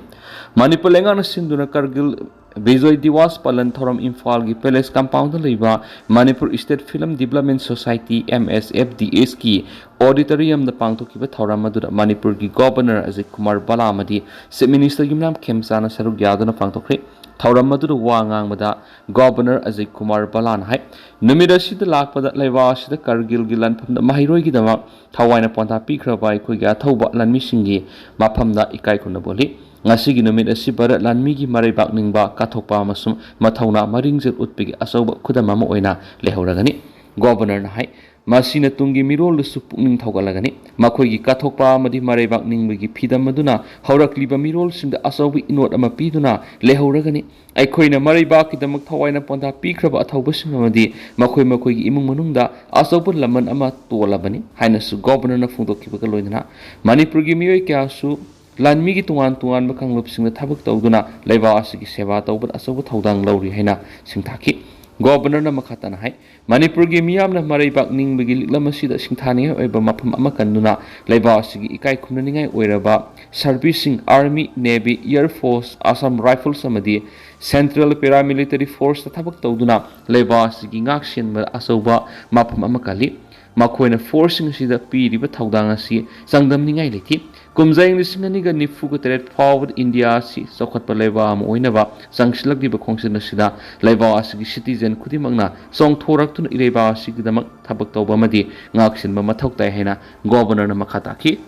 ꯃꯅꯤꯄꯨꯔ ꯂꯩꯉꯥꯛꯅ ꯁꯤꯟꯗꯨꯅ ꯀꯥꯔꯒꯤꯜ ꯕꯤꯖꯣꯏ ꯗꯤꯋꯥꯁ ꯄꯥꯂꯟ ꯊꯧꯔꯝ ꯏꯝꯐꯥꯜꯒꯤ ꯄꯦꯂꯦꯁ ꯀꯝꯄꯥꯎꯟꯗ ꯂꯩꯕ Manipur state film development society, M S F D ꯑꯦꯁꯀꯤ ꯑꯣꯗꯤꯇꯣꯔꯤꯌꯝꯗ ꯄꯥꯡꯊꯣꯛꯈꯤꯕ ꯊꯧꯔꯝ ꯑꯗꯨꯗ ꯃꯅꯤꯄꯨꯔꯒꯤ ꯒꯣꯕꯔꯅꯔ ꯑꯖꯤꯠ ꯀꯨꯃꯥꯔ ꯕꯂꯥ ꯑꯃꯗꯤ ꯆꯤꯐ ꯃꯤꯅꯤꯁꯇꯔ ꯌꯨꯝꯅꯥꯝ ꯈꯦꯝꯆꯥꯅ ꯁꯔꯨꯛ ꯌꯥꯗꯨꯅ ꯄꯥꯡꯊꯣꯛꯈ꯭ꯔꯦ꯫ ꯊꯧꯔꯝ ꯑꯗꯨꯗ ꯋꯥ ꯉꯥꯡꯕꯗ ꯒꯣꯕꯔꯅꯔ ꯑꯖꯤꯠ ꯀꯨꯃꯥꯔ ꯕꯂꯥꯅ ꯍꯥꯏ, ꯅꯨꯃꯤꯠ ꯑꯁꯤꯗ ꯂꯥꯛꯄꯗ ꯂꯩꯕꯥꯛ ꯑꯁꯤꯗ ꯀꯥꯔꯒꯤꯜꯒꯤ ꯂꯥꯟꯐꯝꯗ ꯃꯍꯩꯔꯣꯏꯒꯤꯗꯃꯛ ꯊꯋꯥꯏꯅ ꯄꯣꯟꯊꯥ ꯄꯤꯈ꯭ꯔꯕ ꯑꯩꯈꯣꯏꯒꯤ ꯑꯊꯧꯕ ꯂꯥꯟꯃꯤꯁꯤꯡꯒꯤ ꯃꯐꯝꯗ ꯏꯀꯥꯏ ꯈꯨꯝꯅꯕ ꯎꯠꯂꯤ꯫ ꯉꯁꯤꯒꯤ ꯅꯨꯃꯤꯠ ꯑꯁꯤ ꯚꯥꯔꯠ ꯂꯥꯟꯃꯤꯒꯤ ꯃꯔꯩꯕꯥꯛ ꯅꯤꯡꯕ, ꯀꯠꯊꯣꯛꯄ ꯑꯃꯁꯨꯡ ꯃꯊꯧꯅꯥ ꯃꯔꯤꯡꯖꯦꯜ ꯎꯠꯄꯒꯤ ꯑꯆꯧꯕ ꯈꯨꯗꯝ ꯑꯃ ꯑꯣꯏꯅ ꯂꯩꯍꯧꯔꯒꯅꯤ꯫ ꯒꯣꯕꯔꯅꯔꯅ ꯍꯥꯏ, ꯃꯁꯤꯅ ꯇꯨꯡꯒꯤ ꯃꯤꯔꯣꯜꯗꯁꯨ ꯄꯨꯛꯅꯤꯡ ꯊꯧꯒꯠꯂꯒꯅꯤ꯫ ꯃꯈꯣꯏꯒꯤ ꯀꯠꯊꯣꯛꯄ ꯑꯃꯗꯤ ꯃꯔꯩꯕꯥꯛ ꯅꯤꯡꯕꯒꯤ ꯐꯤꯗꯝ ꯑꯗꯨꯅ ꯍꯧꯔꯛꯂꯤꯕ ꯃꯤꯔꯣꯜꯁꯤꯡꯗ ꯑꯆꯧꯕ ꯏꯅꯣꯠ ꯑꯃ ꯄꯤꯗꯨꯅ ꯂꯩꯍꯧꯔꯒꯅꯤ꯫ ꯑꯩꯈꯣꯏꯅ ꯃꯔꯩꯕꯥꯛꯀꯤꯗꯃꯛ ꯊꯋꯥꯏꯅ ꯄꯣꯟꯊꯥ ꯄꯤꯈ꯭ꯔꯕ ꯑꯊꯧꯕꯁꯤꯡ ꯑꯃꯗꯤ ꯃꯈꯣꯏ ꯃꯈꯣꯏꯒꯤ ꯏꯃꯨꯡ ꯃꯅꯨꯡꯗ ꯑꯆꯧꯕ ꯂꯃꯟ ꯑꯃ ꯇꯣꯜꯂꯕꯅꯤ ꯍꯥꯏꯅꯁꯨ ꯒꯣꯕꯔꯅꯔꯅ ꯐꯣꯡꯗꯣꯛꯈꯤꯕꯒ ꯂꯣꯏꯅꯅ ꯃꯅꯤꯄꯨꯔꯒꯤ ꯃꯤꯑꯣꯏ ꯀꯌꯥꯁꯨ ꯂꯥꯟꯃꯤꯒꯤ ꯇꯣꯉꯥꯟ ꯇꯣꯉꯥꯟꯕ ꯀꯥꯡꯂꯨꯞꯁꯤꯡꯗ ꯊꯕꯛ ꯇꯧꯗꯨꯅ ꯂꯩꯕꯥꯛ ꯑꯁꯤꯒꯤ ꯁꯦꯕꯥ ꯇꯧꯕꯗ ꯑꯆꯧꯕ ꯊꯧꯗꯥꯡ ꯂꯧꯔꯤ ꯍꯥꯏꯅ ꯁꯤꯡꯊꯥꯈꯤ꯫ ꯒꯣꯕꯔꯅꯔꯅ ꯃꯈꯥ ꯇꯥꯅ ꯍꯥꯏ, ꯃꯅꯤꯄꯨꯔꯒꯤ ꯃꯤꯌꯥꯝꯅ ꯃꯔꯩꯕꯥꯛ ꯅꯤꯡꯕꯒꯤ ꯂꯤꯛꯂꯝ ꯑꯁꯤꯗ ꯁꯤꯡꯊꯥꯅꯤꯡꯉꯥꯏ ꯑꯣꯏꯕ ꯃꯐꯝ ꯑꯃ ꯀꯟꯗꯨꯅ ꯂꯩꯕꯥꯛ ꯑꯁꯤꯒꯤ ꯏꯀꯥꯏ ꯈꯨꯝꯅꯅꯤꯡꯉꯥꯏ ꯑꯣꯏꯔꯕ ꯁꯔꯚꯤꯁꯁꯤꯡ, army, navy, air force, Assam rifles ꯑꯃꯗꯤ ꯁꯦꯟꯇ꯭ꯔꯦꯜ ꯄꯦꯔꯥꯃꯤꯂꯤꯇꯔꯤ ꯐꯣꯔꯁꯇ ꯊꯕꯛ ꯇꯧꯗꯨꯅ ꯂꯩꯕꯥꯛ ꯑꯁꯤꯒꯤ ꯉꯥꯛ ꯁꯦꯟꯕꯗ ꯑꯆꯧꯕ ꯃꯐꯝ ꯑꯃ ꯀꯜꯂꯤ꯫ ꯃꯈꯣꯏꯅ ꯐꯣꯔꯁꯁꯤꯡ ꯑꯁꯤꯗ ꯄꯤꯔꯤꯕ ꯊꯧꯗꯥꯡ ꯑꯁꯤ ꯆꯥꯡꯗꯝꯅꯤꯡꯉꯥꯏ ꯂꯩꯇꯦ꯫ ꯀꯨꯝꯖꯥ ꯏꯪ ꯂꯤꯁꯤꯡ ꯑꯅꯤꯒ ꯅꯤꯐꯨꯒ ꯇꯔꯦꯠ ꯐꯥꯎꯕꯗ ꯏꯟꯗꯤꯌꯥ ꯑꯁꯤ ꯆꯥꯎꯈꯠꯄ ꯂꯩꯕꯥꯛ ꯑꯃ ꯑꯣꯏꯅꯕ ꯆꯪꯁꯤꯜꯂꯛꯂꯤꯕ ꯈꯣꯡꯆꯠ ꯑꯁꯤꯗ ꯂꯩꯕꯥꯛ ꯑꯁꯤꯒꯤ ꯁꯤꯇꯤꯖꯦꯟ ꯈꯨꯗꯤꯡꯃꯛꯅ ꯆꯣꯡꯊꯣꯔꯛꯇꯨꯅ ꯏꯔꯩꯕꯥꯛ ꯑꯁꯤꯒꯤꯗꯃꯛ ꯊꯕꯛ ꯇꯧꯕ ꯑꯃꯗꯤ ꯉꯥꯛꯁꯦꯟꯕ ꯃꯊꯧ ꯇꯥꯏ ꯍꯥꯏꯅ ꯒꯣꯕꯔꯅꯔꯅ ꯃꯈꯥ ꯇꯥꯈꯤ꯫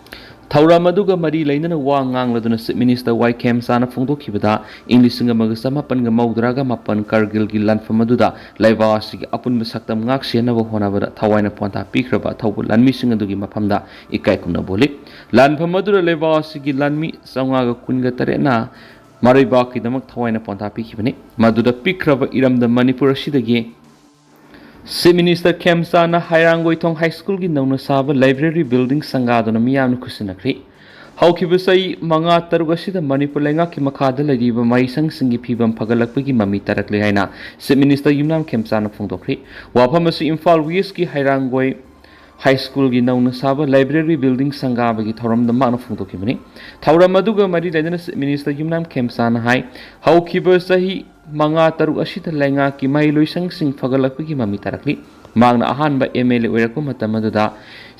ꯊꯧꯔꯝ ꯑꯗꯨꯒ ꯃꯔꯤ ꯂꯩꯅꯅ ꯋꯥ ꯉꯥꯡꯂꯗꯨꯅ ꯆꯤꯐ ꯃꯤꯅꯤꯁꯇꯔ ꯋꯥꯏ ꯈꯦꯝꯆꯥꯅ ꯐꯣꯡꯗꯣꯛꯈꯤꯕꯗ, ꯏꯪ ꯂꯤꯁꯤꯡ ꯑꯃꯒ ꯆꯃꯥꯄꯟꯒ ꯃꯧꯗ꯭ꯔꯥꯒ ꯃꯥꯄꯟ ꯀꯥꯔꯒꯤꯜꯒꯤ ꯂꯥꯟꯐꯝ ꯑꯗꯨꯗ ꯂꯩꯕꯥꯛ ꯑꯁꯤꯒꯤ ꯑꯄꯨꯟꯕ ꯁꯛꯇꯝ ꯉꯥꯛ ꯁꯦꯟꯅꯕ ꯍꯣꯠꯅꯕꯗ ꯊꯋꯥꯏꯅ ꯄꯣꯟꯊꯥ ꯄꯤꯈ꯭ꯔꯕ ꯑꯊꯧꯕ ꯂꯥꯟꯃꯤꯁꯤꯡ ꯑꯗꯨꯒꯤ ꯃꯐꯝꯗ ꯏꯀꯥꯏ ꯈꯨꯝꯅꯕ ꯎꯠꯂꯤ꯫ ꯂꯥꯟꯐꯝ ꯑꯗꯨꯗ ꯂꯩꯕꯥꯛ ꯑꯁꯤꯒꯤ ꯂꯥꯟꯃꯤ ꯆꯥꯝꯃꯉꯥꯒ ꯀꯨꯟꯒ ꯇꯔꯦꯠꯅ ꯃꯔꯩꯕꯥꯛꯀꯤꯗꯃꯛ ꯊꯋꯥꯏꯅ ꯄꯣꯟꯊꯥ ꯄꯤꯈꯤꯕꯅꯤ꯫ ꯃꯗꯨꯗ ꯄꯤꯛꯈ꯭ꯔꯕ ꯏꯔꯝꯗꯝ ꯃꯅꯤꯄꯨꯔ ꯑꯁꯤꯗꯒꯤ ꯆꯤꯐ ꯃꯤꯅꯤꯁꯇꯔ ꯈꯦꯝꯆꯥꯅ ꯍꯩꯔꯥꯡꯒꯣꯏꯊꯣꯡ ꯍꯥꯏ ꯁ꯭ꯀꯨꯜꯒꯤ ꯅꯧꯅ ꯁꯥꯕ ꯂꯥꯏꯕ꯭ꯔꯦꯔꯤ ꯕꯤꯜꯗꯤꯡ ꯁꯪꯒꯥꯗꯨꯅ ꯃꯤꯌꯥꯝꯅ ꯈꯨꯠꯁꯤꯟꯅꯈ꯭ꯔꯤ꯫ ꯍꯧꯈꯤꯕ ꯆꯍꯤ ꯃꯉꯥ ꯇꯔꯨꯛ ꯑꯁꯤꯗ ꯃꯅꯤꯄꯨꯔ ꯂꯩꯉꯥꯛꯀꯤ ꯃꯈꯥꯗ ꯂꯩꯔꯤꯕ ꯃꯍꯩꯁꯪꯁꯤꯡꯒꯤ ꯐꯤꯕꯝ ꯐꯒꯠꯂꯛꯄꯒꯤ ꯃꯃꯤ ꯇꯥꯔꯛꯂꯦ ꯍꯥꯏꯅ ꯆꯤꯐ ꯃꯤꯅꯤꯁꯇꯔ ꯌꯨꯝꯅꯥꯝ ꯈꯦꯝꯆꯥꯅ ꯐꯣꯡꯗꯣꯛꯈ꯭ꯔꯤ꯫ ꯋꯥꯐꯝ ꯑꯁꯤ ꯏꯝꯐꯥꯜ ꯋꯦꯁꯀꯤ ꯍꯩꯔꯥꯡꯒꯣꯏ ꯍꯥꯏ ꯁ꯭ꯀꯨꯜꯒꯤ ꯅꯧꯅ ꯁꯥꯕ ꯂꯥꯏꯕ꯭ꯔꯦꯔꯤ ꯕꯤꯜꯗꯤꯡ ꯁꯪꯒꯥꯕꯒꯤ ꯊꯧꯔꯝꯗ ꯃꯍꯥꯛꯅ ꯐꯣꯡꯗꯣꯛꯈꯤꯕꯅꯤ꯫ ꯊꯧꯔꯝ ꯑꯗꯨꯒ ꯃꯔꯤ ꯂꯩꯅꯅ ꯆꯤꯐ ꯃꯤꯅꯤꯁꯇꯔ ꯌꯨꯝꯅꯥꯝ ꯈꯦꯝꯆꯥꯅ ꯍꯥꯏ, ꯍꯧꯈꯤꯕ ꯆꯍꯤ ꯃꯉꯥ ꯇꯔꯨꯛ ꯑꯁꯤꯗ ꯂꯩꯉꯥꯛꯀꯤ ꯃꯍꯩꯂꯣꯏꯁꯪꯁꯤꯡ ꯐꯒꯠꯂꯛꯄꯒꯤ ꯃꯃꯤ ꯇꯥꯔꯛꯂꯤ꯫ ꯃꯍꯥꯛꯅ ꯑꯍꯥꯟꯕ ꯑꯦꯝ ꯑꯦꯜ ꯑꯦ ꯑꯣꯏꯔꯛꯄ ꯃꯇꯝ ꯑꯗꯨꯗ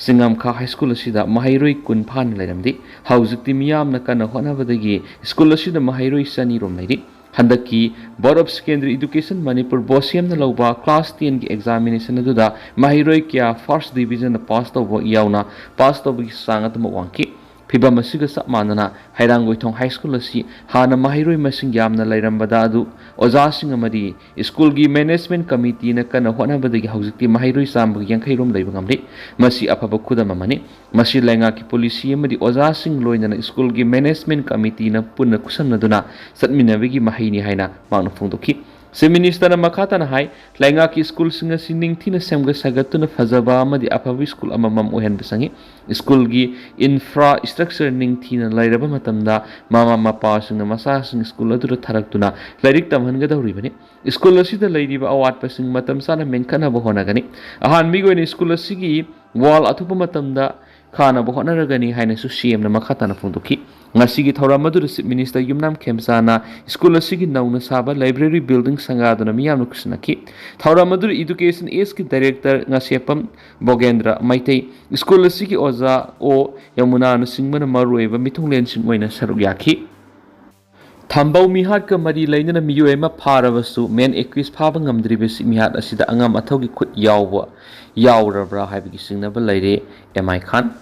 ꯆꯤꯡꯉꯝꯈꯥ ꯍꯥꯏ ꯁ꯭ꯀꯨꯜ ꯑꯁꯤꯗ ꯃꯍꯩꯔꯣꯏ ꯀꯨꯟ ꯐꯥꯅ ꯂꯩꯔꯝꯗꯦ꯫ ꯍꯧꯖꯤꯛꯇꯤ ꯃꯤꯌꯥꯝꯅ ꯀꯟꯅ ꯍꯣꯠꯅꯕꯗꯒꯤ ꯁ꯭ꯀꯨꯜ ꯑꯁꯤꯗ ꯃꯍꯩꯔꯣꯏ ꯆꯅꯤ ꯔꯣꯝ ꯂꯩꯔꯤ꯫ ꯍꯟꯗꯛꯀꯤ Board of Secondary Education Manipur, ꯕꯣꯁꯦꯝꯅ ꯂꯧꯕ class ten ꯒꯤ examination ꯑꯗꯨꯗ ꯃꯍꯩꯔꯣꯏ ꯀꯌꯥ first division ꯗ pass ꯇꯧꯕ ꯌꯥꯎꯅ pass ꯇꯧꯕꯒꯤ ꯆꯥꯡ ꯑꯗꯨꯃꯛ ꯋꯥꯡꯈꯤ꯫ ꯐꯤꯚꯝ ꯑꯁꯤꯒ ꯆꯞ ꯃꯥꯟꯅꯅ ꯍꯩꯔꯥꯡꯒꯣꯏꯊꯣꯡ ꯍꯥꯏ ꯁ꯭ꯀꯨꯜ ꯑꯁꯤ ꯍꯥꯟꯅ ꯃꯍꯩꯔꯣꯏ ꯃꯁꯤꯡ ꯌꯥꯝꯅ ꯂꯩꯔꯝꯕꯗ ꯑꯗꯨ ꯑꯣꯖꯥꯁꯤꯡ ꯑꯃꯗꯤ ꯁ꯭ꯀꯨꯜꯒꯤ management committee ꯅ ꯀꯟꯅ ꯍꯣꯠꯅꯕꯗꯒꯤ ꯍꯧꯖꯤꯛꯇꯤ ꯃꯍꯩꯔꯣꯏ ꯆꯥꯝꯃꯒ ꯌꯥꯡꯈꯩ ꯔꯣꯝ ꯂꯩꯕ ꯉꯝꯂꯤ꯫ ꯃꯁꯤ ꯑꯐꯕ ꯈꯨꯗꯝ ꯑꯃꯅꯤ꯫ ꯃꯁꯤ ꯂꯩꯉꯥꯛꯀꯤ policy ꯑꯃꯗꯤ ꯑꯣꯖꯥꯁꯤꯡ ꯂꯣꯏꯅꯅ ꯁ꯭ꯀꯨꯜꯒꯤ management committee ꯅ ꯄꯨꯟꯅ ꯈꯨꯠꯁꯝꯅꯗꯨꯅ ꯆꯠꯃꯤꯟꯅꯕꯒꯤ ꯃꯍꯩꯅꯤ ꯍꯥꯏꯅ ꯃꯍꯥꯛꯅ ꯐꯣꯡꯗꯣꯛꯈꯤ꯫ ꯆꯤꯐ ꯃꯤꯅꯤꯁꯇꯔꯅ ꯃꯈꯥ ꯇꯥꯅ ꯍꯥꯏ, ꯂꯩꯉꯥꯛꯀꯤ ꯁ꯭ꯀꯨꯜꯁꯤꯡ ꯑꯁꯤ ꯅꯤꯡꯊꯤꯅ ꯁꯦꯝꯒꯠ ꯁꯥꯒꯠꯇꯨꯅ ꯐꯖꯕ ꯑꯃꯗꯤ ꯑꯐꯕ ꯁ꯭ꯀꯨꯜ ꯑꯃꯃꯝ ꯑꯣꯏꯍꯟꯕ ꯆꯪꯏ꯫ ꯁ꯭ꯀꯨꯜꯒꯤ infrastructure ꯅꯤꯡꯊꯤꯅ ꯂꯩꯔꯕ ꯃꯇꯝꯗ ꯃꯃꯥ ꯃꯄꯥꯁꯤꯡꯅ ꯃꯆꯥꯁꯤꯡ ꯁ꯭ꯀꯨꯜ ꯑꯗꯨꯗ ꯊꯥꯔꯛꯇꯨꯅ ꯂꯥꯏꯔꯤꯛ ꯇꯝꯍꯟꯒꯗꯧꯔꯤꯕꯅꯤ꯫ ꯁ꯭ꯀꯨꯜ ꯑꯁꯤꯗ ꯂꯩꯔꯤꯕ ꯑꯋꯥꯠꯄꯁꯤꯡ ꯃꯇꯝ ꯆꯥꯅ ꯃꯦꯟꯈꯠꯅꯕ ꯍꯣꯠꯅꯒꯅꯤ꯫ ꯑꯍꯥꯟꯕꯒꯤ ꯑꯣꯏꯅ ꯁ꯭ꯀꯨꯜ ꯑꯁꯤꯒꯤ wall ꯑꯊꯨꯕ ꯃꯇꯝꯗ ꯈꯥꯅꯕ ꯍꯣꯠꯅꯔꯒꯅꯤ ꯍꯥꯏꯅꯁꯨ ꯁꯤ ꯑꯦꯝꯅ ꯃꯈꯥ ꯇꯥꯅ ꯐꯣꯡꯗꯣꯛꯈꯤ꯫ ꯉꯁꯤꯒꯤ ꯊꯧꯔꯝ ꯑꯗꯨꯗ ꯆꯤꯐ ꯃꯤꯅꯤꯁꯇꯔ ꯌꯨꯝꯅꯥꯝ ꯈꯦꯝꯆꯥꯅ ꯁ꯭ꯀꯨꯜ ꯑꯁꯤꯒꯤ ꯅꯧꯅ ꯁꯥꯕ ꯂꯥꯏꯕ꯭ꯔꯦꯔꯤ ꯕꯤꯜꯗꯤꯡ ꯁꯪꯒꯥꯗꯨꯅ ꯃꯤꯌꯥꯝꯅ ꯈꯨꯠꯁꯨꯅꯈꯤ꯫ ꯊꯧꯔꯝ ꯑꯗꯨꯗ Education H ꯀꯤ ꯗꯥꯏꯔꯦꯛꯇꯔ ꯉꯥꯁꯦꯞꯄꯝ ꯕꯣꯒꯦꯟꯗ꯭ꯔ ꯃꯩꯇꯩ, ꯁ꯭ꯀꯨꯜ ꯑꯁꯤꯒꯤ ꯑꯣꯖꯥ ꯑꯣ ꯌꯃꯨꯅꯥꯅꯆꯤꯡꯕꯅ ꯃꯔꯨꯑꯣꯏꯕ ꯃꯤꯊꯨꯡꯂꯦꯟꯁꯤꯡ ꯑꯣꯏꯅ ꯁꯔꯨꯛ ꯌꯥꯈꯤ꯫ ꯊꯝꯕꯧ ꯃꯤꯍꯥꯠꯀ ꯃꯔꯤ ꯂꯩꯅꯅ ꯃꯤꯑꯣꯏ ꯑꯃ ꯐꯥꯔꯕꯁꯨ ꯃꯦꯟ ꯑꯦꯀ꯭ꯌꯨꯁ ꯐꯥꯕ ꯉꯝꯗ꯭ꯔꯤꯕꯁꯤ ꯃꯤꯍꯥꯠ ꯑꯁꯤꯗ ꯑꯉꯝ ꯑꯊꯧꯒꯤ ꯈꯨꯠ ꯌꯥꯎꯕ ꯌꯥꯎꯔꯕ꯭ꯔꯥ ꯍꯥꯏꯕꯒꯤ ꯆꯤꯡꯅꯕ ꯂꯩꯔꯦ ꯑꯦꯝ ꯑꯥꯏ ꯈꯥꯟ꯫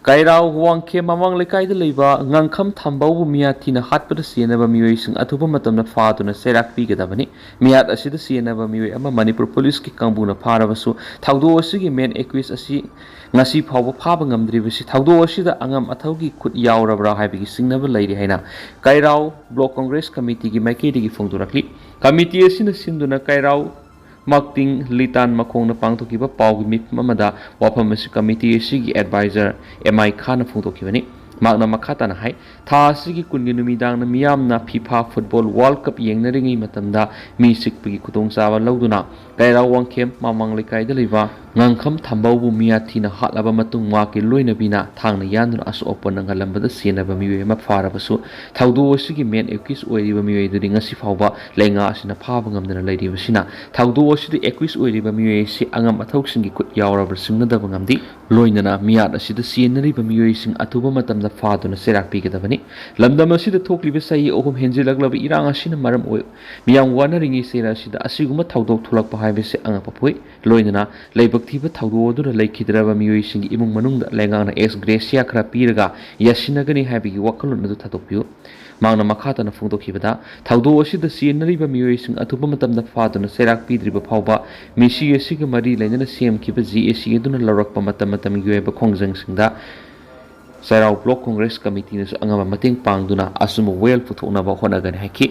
ꯀꯩꯔꯥꯎ ꯋꯥꯡꯈꯦꯝ ꯃꯃꯥꯡ ꯂꯩꯀꯥꯏꯗ ꯂꯩꯕ ꯉꯥꯡꯈꯝ ꯊꯝꯕꯧꯕꯨ ꯃꯤꯍꯥꯠ ꯊꯤꯅ ꯍꯥꯠꯄꯗ ꯆꯦꯟꯅꯕ ꯃꯤꯑꯣꯏꯁꯤꯡ ꯑꯊꯨꯕ ꯃꯇꯝꯗ ꯐꯥꯗꯨꯅ ꯆꯩꯔꯥꯛ ꯄꯤꯒꯗꯕꯅꯤ꯫ ꯃꯤꯍꯥꯠ ꯑꯁꯤꯗ ꯆꯦꯟꯅꯕ ꯃꯤꯑꯣꯏ ꯑꯃ ꯃꯅꯤꯄꯨꯔ ꯄꯨꯂꯤꯁꯀꯤ ꯀꯥꯡꯕꯨꯅ ꯐꯥꯔꯕꯁꯨ ꯊꯧꯗꯣꯛ ꯑꯁꯤꯒꯤ ꯃꯦꯟ ꯑꯦꯀ꯭ꯌꯨꯁ ꯑꯁꯤ ꯉꯁꯤ ꯐꯥꯎꯕ ꯐꯥꯕ ꯉꯝꯗ꯭ꯔꯤꯕꯁꯤ ꯊꯧꯗꯣꯛ ꯑꯁꯤꯗ ꯑꯉꯝ ꯑꯊꯧꯒꯤ ꯈꯨꯠ ꯌꯥꯎꯔꯕ꯭ꯔꯥ ꯍꯥꯏꯕꯒꯤ ꯆꯤꯡꯅꯕ ꯂꯩꯔꯤ ꯍꯥꯏꯅ ꯀꯩꯔꯥꯎ ꯕ꯭ꯂꯣꯛ ꯀꯣꯡꯒ꯭ꯔꯦꯁ ꯀꯃꯤꯇꯤꯒꯤ ꯃꯥꯏꯀꯩꯗꯒꯤ ꯐꯣꯡꯗꯣꯔꯛꯂꯤ꯫ ꯀꯃꯤꯇꯤ ꯑꯁꯤꯅ ꯁꯤꯟꯗꯨꯅ ꯀꯩꯔꯥꯎ ꯃꯥꯛꯇꯤꯡ ꯂꯤꯇꯥꯟ ꯃꯈꯣꯡꯅ ꯄꯥꯡꯊꯣꯛꯈꯤꯕ ꯄꯥꯎꯒꯤ ꯃꯤꯐꯝ ꯑꯃꯗ ꯋꯥꯐꯝ ꯑꯁꯤ ꯀꯃꯤꯇꯤ ꯑꯁꯤꯒꯤ ꯑꯦꯗꯚꯥꯏꯖꯔ ꯑꯦꯝ ꯑꯥꯏ ꯈꯥꯟꯅ ꯐꯣꯡꯗꯣꯛꯈꯤꯕꯅꯤ꯫ ꯃꯍꯥꯛꯅ ꯃꯈꯥ ꯇꯥꯅ ꯍꯥꯏ, ꯊꯥ ꯑꯁꯤꯒꯤ ꯀꯨꯟꯒꯤ ꯅꯨꯃꯤꯗꯥꯡꯗ ꯃꯤꯌꯥꯝꯅ ꯐꯤꯐꯥ ꯐꯨꯠꯕꯣꯜ ꯋꯥꯔꯜ ꯀꯞ ꯌꯦꯡꯅꯔꯤꯉꯩ ꯃꯇꯝꯗ ꯃꯤ ꯆꯤꯛꯄꯒꯤ ꯈꯨꯗꯣꯡꯆꯥꯕ ꯂꯧꯗꯨꯅ ꯆꯩꯔꯥꯎ ꯋꯥꯡꯈꯦꯝ ꯃꯃꯥꯡ ꯂꯩꯀꯥꯏꯗ ꯂꯩꯕ ꯉꯥꯡꯈꯝ ꯊꯝꯕꯧꯕꯨ ꯃꯤꯌꯥꯊꯤꯅ ꯍꯥꯠꯂꯕ ꯃꯇꯨꯡ, ꯃꯍꯥꯛꯀꯤ ꯂꯣꯏꯅꯕꯤꯅ ꯊꯥꯡꯅ ꯌꯥꯟꯗꯨꯅ ꯑꯁꯣꯛ ꯑꯄꯟ ꯅꯪꯍꯜꯂꯝꯕꯗ ꯁꯤꯖꯤꯟꯅꯕ ꯃꯤꯑꯣꯏ ꯑꯃ ꯐꯥꯔꯕꯁꯨ, ꯊꯧꯗꯣꯛ ꯑꯁꯤꯒꯤ main accused ꯑꯣꯏꯔꯤꯕ ꯃꯤꯑꯣꯏ ꯑꯗꯨꯗꯤ ꯉꯁꯤ ꯐꯥꯎꯕ ꯂꯩꯉꯥꯛ ꯑꯁꯤꯅ ꯐꯥꯕ ꯉꯝꯗꯅ ꯂꯩꯔꯤꯕꯁꯤꯅ, ꯊꯧꯗꯣꯛ ꯑꯁꯤꯗ accused ꯑꯣꯏꯔꯤꯕ ꯃꯤꯑꯣꯏ ꯑꯁꯤ ꯑꯉꯝ ꯑꯊꯧꯁꯤꯡꯒꯤ ꯈꯨꯠ ꯌꯥꯎꯔꯕ꯭ꯔꯥ ꯆꯤꯡꯅꯗꯕ ꯉꯝꯗꯦ꯫ ꯂꯣꯏꯅꯅ ꯃꯤꯌꯥꯠ ꯑꯁꯤꯗ ꯆꯦꯟꯅꯔꯤꯕ ꯃꯤꯑꯣꯏꯁꯤꯡ ꯑꯊꯨꯕ ꯃꯇꯝꯗ ꯐꯥꯗꯨꯅ ꯆꯩꯔꯥꯛ ꯄꯤꯒꯗꯕꯅꯤ꯫ ꯂꯝꯗꯝ ꯑꯁꯤꯗ ꯊꯣꯛꯂꯤꯕ ꯆꯍꯤ ꯑꯍꯨꯝ ꯍꯦꯟꯖꯤꯜꯂꯛꯂꯕ ꯏꯔꯥꯡ ꯑꯁꯤꯅ ꯃꯔꯝ ꯑꯣꯏ ꯃꯤꯌꯥꯝ ꯋꯥꯅꯔꯤꯉꯩ ꯆꯩꯔꯥꯛ ꯑꯁꯤꯗ ꯑꯁꯤꯒꯨꯝꯕ ꯊꯧꯗꯣꯛ ꯊꯣꯛꯂꯛꯄ ꯍꯥꯏꯕꯁꯤ ꯑꯉꯛꯄ ꯄꯣꯛꯏ꯫ ꯂꯣꯏꯅꯅ ꯂꯥꯏꯕꯛ ꯊꯤꯕ ꯊꯧꯗꯣꯛ ꯑꯗꯨꯗ ꯂꯩꯈꯤꯗ꯭ꯔꯕ ꯃꯤꯑꯣꯏꯁꯤꯡꯒꯤ ꯏꯃꯨꯡ ꯃꯅꯨꯡꯗ ꯂꯩꯉꯥꯛꯅ ex gratia ꯈꯔ ꯄꯤꯔꯒ ꯌꯥꯁꯤꯟꯅꯒꯅꯤ ꯍꯥꯏꯕꯒꯤ ꯋꯥꯈꯜꯂꯣꯟ ꯑꯗꯨ ꯊꯥꯗꯣꯛꯄꯤꯌꯨ꯫ ꯃꯍꯥꯛꯅ ꯃꯈꯥ ꯇꯥꯅ ꯐꯣꯡꯗꯣꯛꯈꯤꯕꯗ, ꯊꯧꯗꯣꯛ ꯑꯁꯤꯗ ꯆꯦꯟꯅꯔꯤꯕ ꯃꯤꯑꯣꯏꯁꯤꯡ ꯑꯊꯨꯕ ꯃꯇꯝꯗ ꯐꯥꯗꯨꯅ ꯆꯩꯔꯥꯛ ꯄꯤꯗ꯭ꯔꯤꯕ ꯐꯥꯎꯕ ꯃꯤꯁꯤ ꯑꯁꯤꯒ ꯃꯔꯤ ꯂꯩꯅꯅ ꯁꯦꯝꯈꯤꯕ ꯖꯤ ꯑꯦ ꯁꯤ ꯑꯗꯨꯅ ꯂꯧꯔꯛꯄ ꯃꯇꯝ ꯃꯇꯝꯒꯤ ꯑꯣꯏꯕ ꯈꯣꯡꯖꯪꯁꯤꯡꯗ ꯆꯩꯔꯥꯎ Block Congress Committeeꯅꯁꯨ ꯑꯉꯝꯕ ꯃꯇꯦꯡ ꯄꯥꯡꯗꯨꯅ ꯑꯆꯨꯝꯕ ꯋꯥꯌꯦꯜ ꯄꯨꯊꯣꯛꯅꯕ ꯍꯣꯠꯅꯒꯅꯤ ꯍꯥꯏꯈꯤ꯫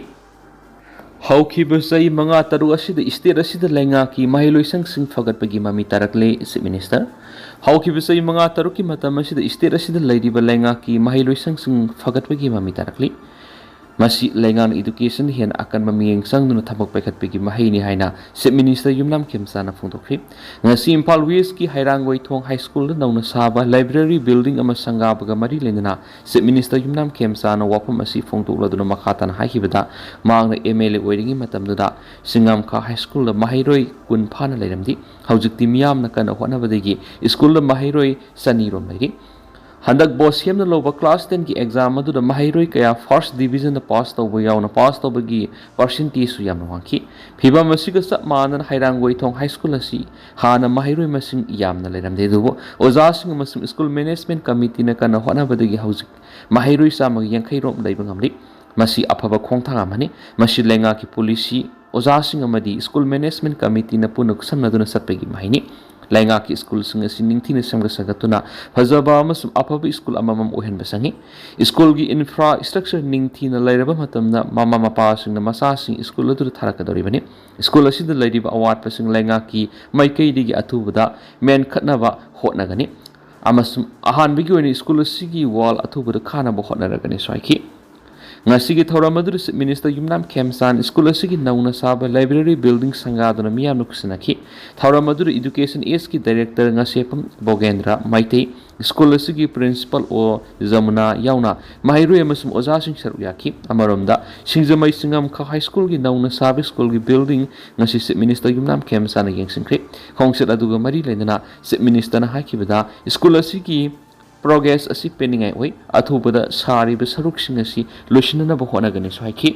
ꯍꯧꯈꯤꯕ ꯆꯍꯤ ꯃꯉꯥ ꯇꯔꯨꯛ ꯑꯁꯤꯗ state ꯑꯁꯤꯗ ꯂꯩꯉꯥꯛꯀꯤ ꯃꯍꯩꯂꯣꯏꯁꯪꯁꯤꯡ ꯐꯒꯠꯄꯒꯤ ꯃꯃꯤ ꯇꯥꯔꯛꯂꯦ, Chief Minister꯫ ꯍꯧꯈꯤꯕ ꯆꯍꯤ ꯃꯉꯥ ꯇꯔꯨꯛꯀꯤ ꯃꯇꯝ ꯑꯁꯤꯗ state ꯑꯁꯤꯗ ꯂꯩꯔꯤꯕ ꯂꯩꯉꯥꯛꯀꯤ ꯃꯍꯩꯂꯣꯏꯁꯪꯁꯤꯡ ꯐꯒꯠꯄꯒꯤ ꯃꯃꯤ ꯇꯥꯔꯛꯂꯤ꯫ ꯃꯁꯤ ꯂꯩꯉꯥꯛꯅ education ꯍꯦꯟꯅ ꯑꯀꯟꯕ ꯃꯤꯠꯌꯦꯡ ꯆꯪꯗꯨꯅ ꯊꯕꯛ ꯄꯥꯏꯈꯠꯄꯒꯤ ꯃꯍꯩꯅꯤ ꯍꯥꯏꯅ Chief Minister ꯌꯨꯝꯅꯥꯝ ꯈꯦꯝꯆꯥꯅ ꯐꯣꯡꯗꯣꯛꯈꯤ꯫ ꯉꯁꯤ ꯏꯝꯐꯥꯜ Westꯀꯤ ꯍꯩꯔꯥꯡꯒꯣꯏꯊꯣꯡ High Schoolꯗ ꯅꯧꯅ ꯁꯥꯕ library building ꯑꯃ ꯁꯪꯒꯥꯕꯒ ꯃꯔꯤ ꯂꯩꯅꯅ Chief Minister ꯌꯨꯝꯅꯥꯝ ꯈꯦꯝꯆꯥꯅ ꯋꯥꯐꯝ ꯑꯁꯤ ꯐꯣꯡꯗꯣꯛꯂꯗꯨꯅ ꯃꯈꯥ ꯇꯥꯅ ꯍꯥꯏꯈꯤꯕꯗ, ꯃꯍꯥꯛꯅ M L A ꯑꯣꯏꯔꯤꯉꯩ ꯃꯇꯝꯗꯨꯗ ꯆꯤꯡꯉꯥꯝꯈꯥ High Schoolꯗ ꯃꯍꯩꯔꯣꯏ ꯀꯨꯟ ꯐꯥꯅ ꯂꯩꯔꯝꯗꯦ꯫ ꯍꯧꯖꯤꯛꯇꯤ ꯃꯤꯌꯥꯝꯅ ꯀꯟꯅ ꯍꯣꯠꯅꯕꯗꯒꯤ schoolꯗ ꯃꯍꯩꯔꯣꯏ ꯆꯅꯤ ꯔꯣꯝ ꯂꯩꯔꯤ꯫ ꯍꯟꯗꯛ BOSEMꯅ ꯂꯧꯕ class tenꯒꯤ exam ꯑꯗꯨꯗ ꯃꯍꯩꯔꯣꯏ ꯀꯌꯥ first divisionꯗ pass ꯇꯧꯕ ꯌꯥꯎꯅ pass ꯇꯧꯕꯒꯤ percentageꯁꯨ ꯌꯥꯝꯅ ꯋꯥꯡꯈꯤ꯫ ꯐꯤꯚꯝ ꯑꯁꯤꯒ ꯆꯞ ꯃꯥꯟꯅꯅ ꯍꯩꯔꯥꯡꯒꯣꯏꯊꯣꯡ High School ꯑꯁꯤ ꯍꯥꯟꯅ ꯃꯍꯩꯔꯣꯏ ꯃꯁꯤꯡ ꯌꯥꯝꯅ ꯂꯩꯔꯝꯗꯦ, ꯑꯗꯨꯕꯨ ꯑꯣꯖꯥꯁꯤꯡ ꯑꯃꯁꯨꯡ School Management Committeeꯅ ꯀꯟꯅ ꯍꯣꯠꯅꯕꯗꯒꯤ ꯍꯧꯖꯤꯛ ꯃꯍꯩꯔꯣꯏ ꯆꯥꯝꯃꯒ ꯌꯥꯡꯈꯩ ꯔꯣꯝ ꯂꯩꯕ ꯉꯝꯂꯤ꯫ ꯃꯁꯤ ꯑꯐꯕ ꯈꯣꯡꯊꯥꯡ ꯑꯃꯅꯤ꯫ ꯃꯁꯤ ꯂꯩꯉꯥꯛꯀꯤ policy, ꯑꯣꯖꯥꯁꯤꯡ ꯑꯃꯗꯤ School Management Committeeꯅ ꯄꯨꯟꯅ ꯈꯨꯠꯁꯝꯅꯗꯨꯅ ꯆꯠꯄꯒꯤ ꯃꯍꯩꯅꯤ꯫ ꯂꯩꯉꯥꯛꯀꯤ schoolꯁꯤꯡ ꯑꯁꯤ ꯅꯤꯡꯊꯤꯅ ꯁꯦꯝꯒꯠ ꯁꯥꯒꯠꯇꯨꯅ ꯐꯖꯕ ꯑꯃꯁꯨꯡ ꯑꯐꯕ school ꯑꯃꯃꯝ ꯑꯣꯏꯍꯟꯕ ꯆꯪꯏ꯫ Schoolꯒꯤ infrastructure ꯅꯤꯡꯊꯤꯅ ꯂꯩꯔꯕ ꯃꯇꯝꯗ, ꯃꯃꯥ ꯃꯄꯥꯁꯤꯡꯅ ꯃꯆꯥꯁꯤꯡ school ꯑꯗꯨꯗ ꯊꯥꯔꯛꯀꯗꯧꯔꯤꯕꯅꯤ꯫ School ꯑꯁꯤꯗ ꯂꯩꯔꯤꯕ ꯑꯋꯥꯠꯄꯁꯤꯡ ꯂꯩꯉꯥꯛꯀꯤ ꯃꯥꯏꯀꯩꯗꯒꯤ ꯑꯊꯨꯕꯗ ꯃꯦꯟꯈꯠꯅꯕ ꯍꯣꯠꯅꯒꯅꯤ ꯑꯃꯁꯨꯡ ꯑꯍꯥꯟꯕꯒꯤ ꯑꯣꯏꯅ school ꯑꯁꯤꯒꯤ wall ꯑꯊꯨꯕꯗ ꯈꯥꯅꯕ ꯍꯣꯠꯅꯔꯒꯅꯤꯁꯨ ꯍꯥꯏꯈꯤ꯫ ꯉꯁꯤꯒꯤ ꯊꯧꯔꯝ ꯑꯗꯨꯗ Chief Minister ꯌꯨꯝꯅꯥꯝ ꯈꯦꯝꯆꯥꯟ ꯁ꯭ꯀꯨꯜ ꯑꯁꯤꯒꯤ ꯅꯧꯅ ꯁꯥꯕ library building ꯁꯪꯒꯥꯗꯨꯅ ꯃꯤꯌꯥꯝꯅ ꯈꯨꯠꯁꯤꯟꯅꯈꯤ꯫ ꯊꯧꯔꯝ ꯑꯗꯨꯗ Education H ꯀꯤ Director ꯉꯁꯦꯞꯐꯝ ꯕꯣꯒꯦꯟꯗ꯭ꯔ ꯃꯩꯇꯩ, ꯁ꯭ꯀꯨꯜ ꯑꯁꯤꯒꯤ Principal ꯑꯣ ꯖꯃꯨꯅꯥ ꯌꯥꯎꯅ ꯃꯍꯩꯔꯣꯏ ꯑꯃꯁꯨꯡ ꯑꯣꯖꯥꯁꯤꯡ ꯁꯔꯨꯛ ꯌꯥꯈꯤ꯫ ꯑꯃꯔꯣꯝꯗ, ꯁꯤꯡꯖꯃꯩ ꯆꯤꯡꯉꯝ ꯈꯥ ꯍꯥꯏ ꯁ꯭ꯀꯨꯜꯒꯤ ꯅꯧꯅ ꯁꯥꯕ ꯁ꯭ꯀꯨꯜꯒꯤ building ꯉꯁꯤ Chief Minister ꯌꯨꯝꯅꯥꯝ ꯈꯦꯝꯆꯥꯟꯅ ꯌꯦꯡꯁꯤꯟꯈ꯭ꯔꯦ꯫ ꯈꯣꯡꯆꯠ ꯑꯗꯨꯒ ꯃꯔꯤ ꯂꯩꯅꯅ Chief Minister ꯅ ꯍꯥꯏꯈꯤꯕꯗ, ꯁ꯭ꯀꯨꯜ ꯑꯁꯤꯒꯤ progress ꯑꯁꯤ ꯄꯦꯟꯅꯤꯡꯉꯥꯏ ꯑꯣꯏ꯫ ꯑꯊꯨꯕꯗ ꯁꯥꯔꯤꯕ ꯁꯔꯨꯛꯁꯤꯡ ꯑꯁꯤ ꯂꯣꯏꯁꯤꯟꯅꯅꯕ ꯍꯣꯠꯅꯒꯅꯤꯁꯨ ꯍꯥꯏꯈꯤ꯫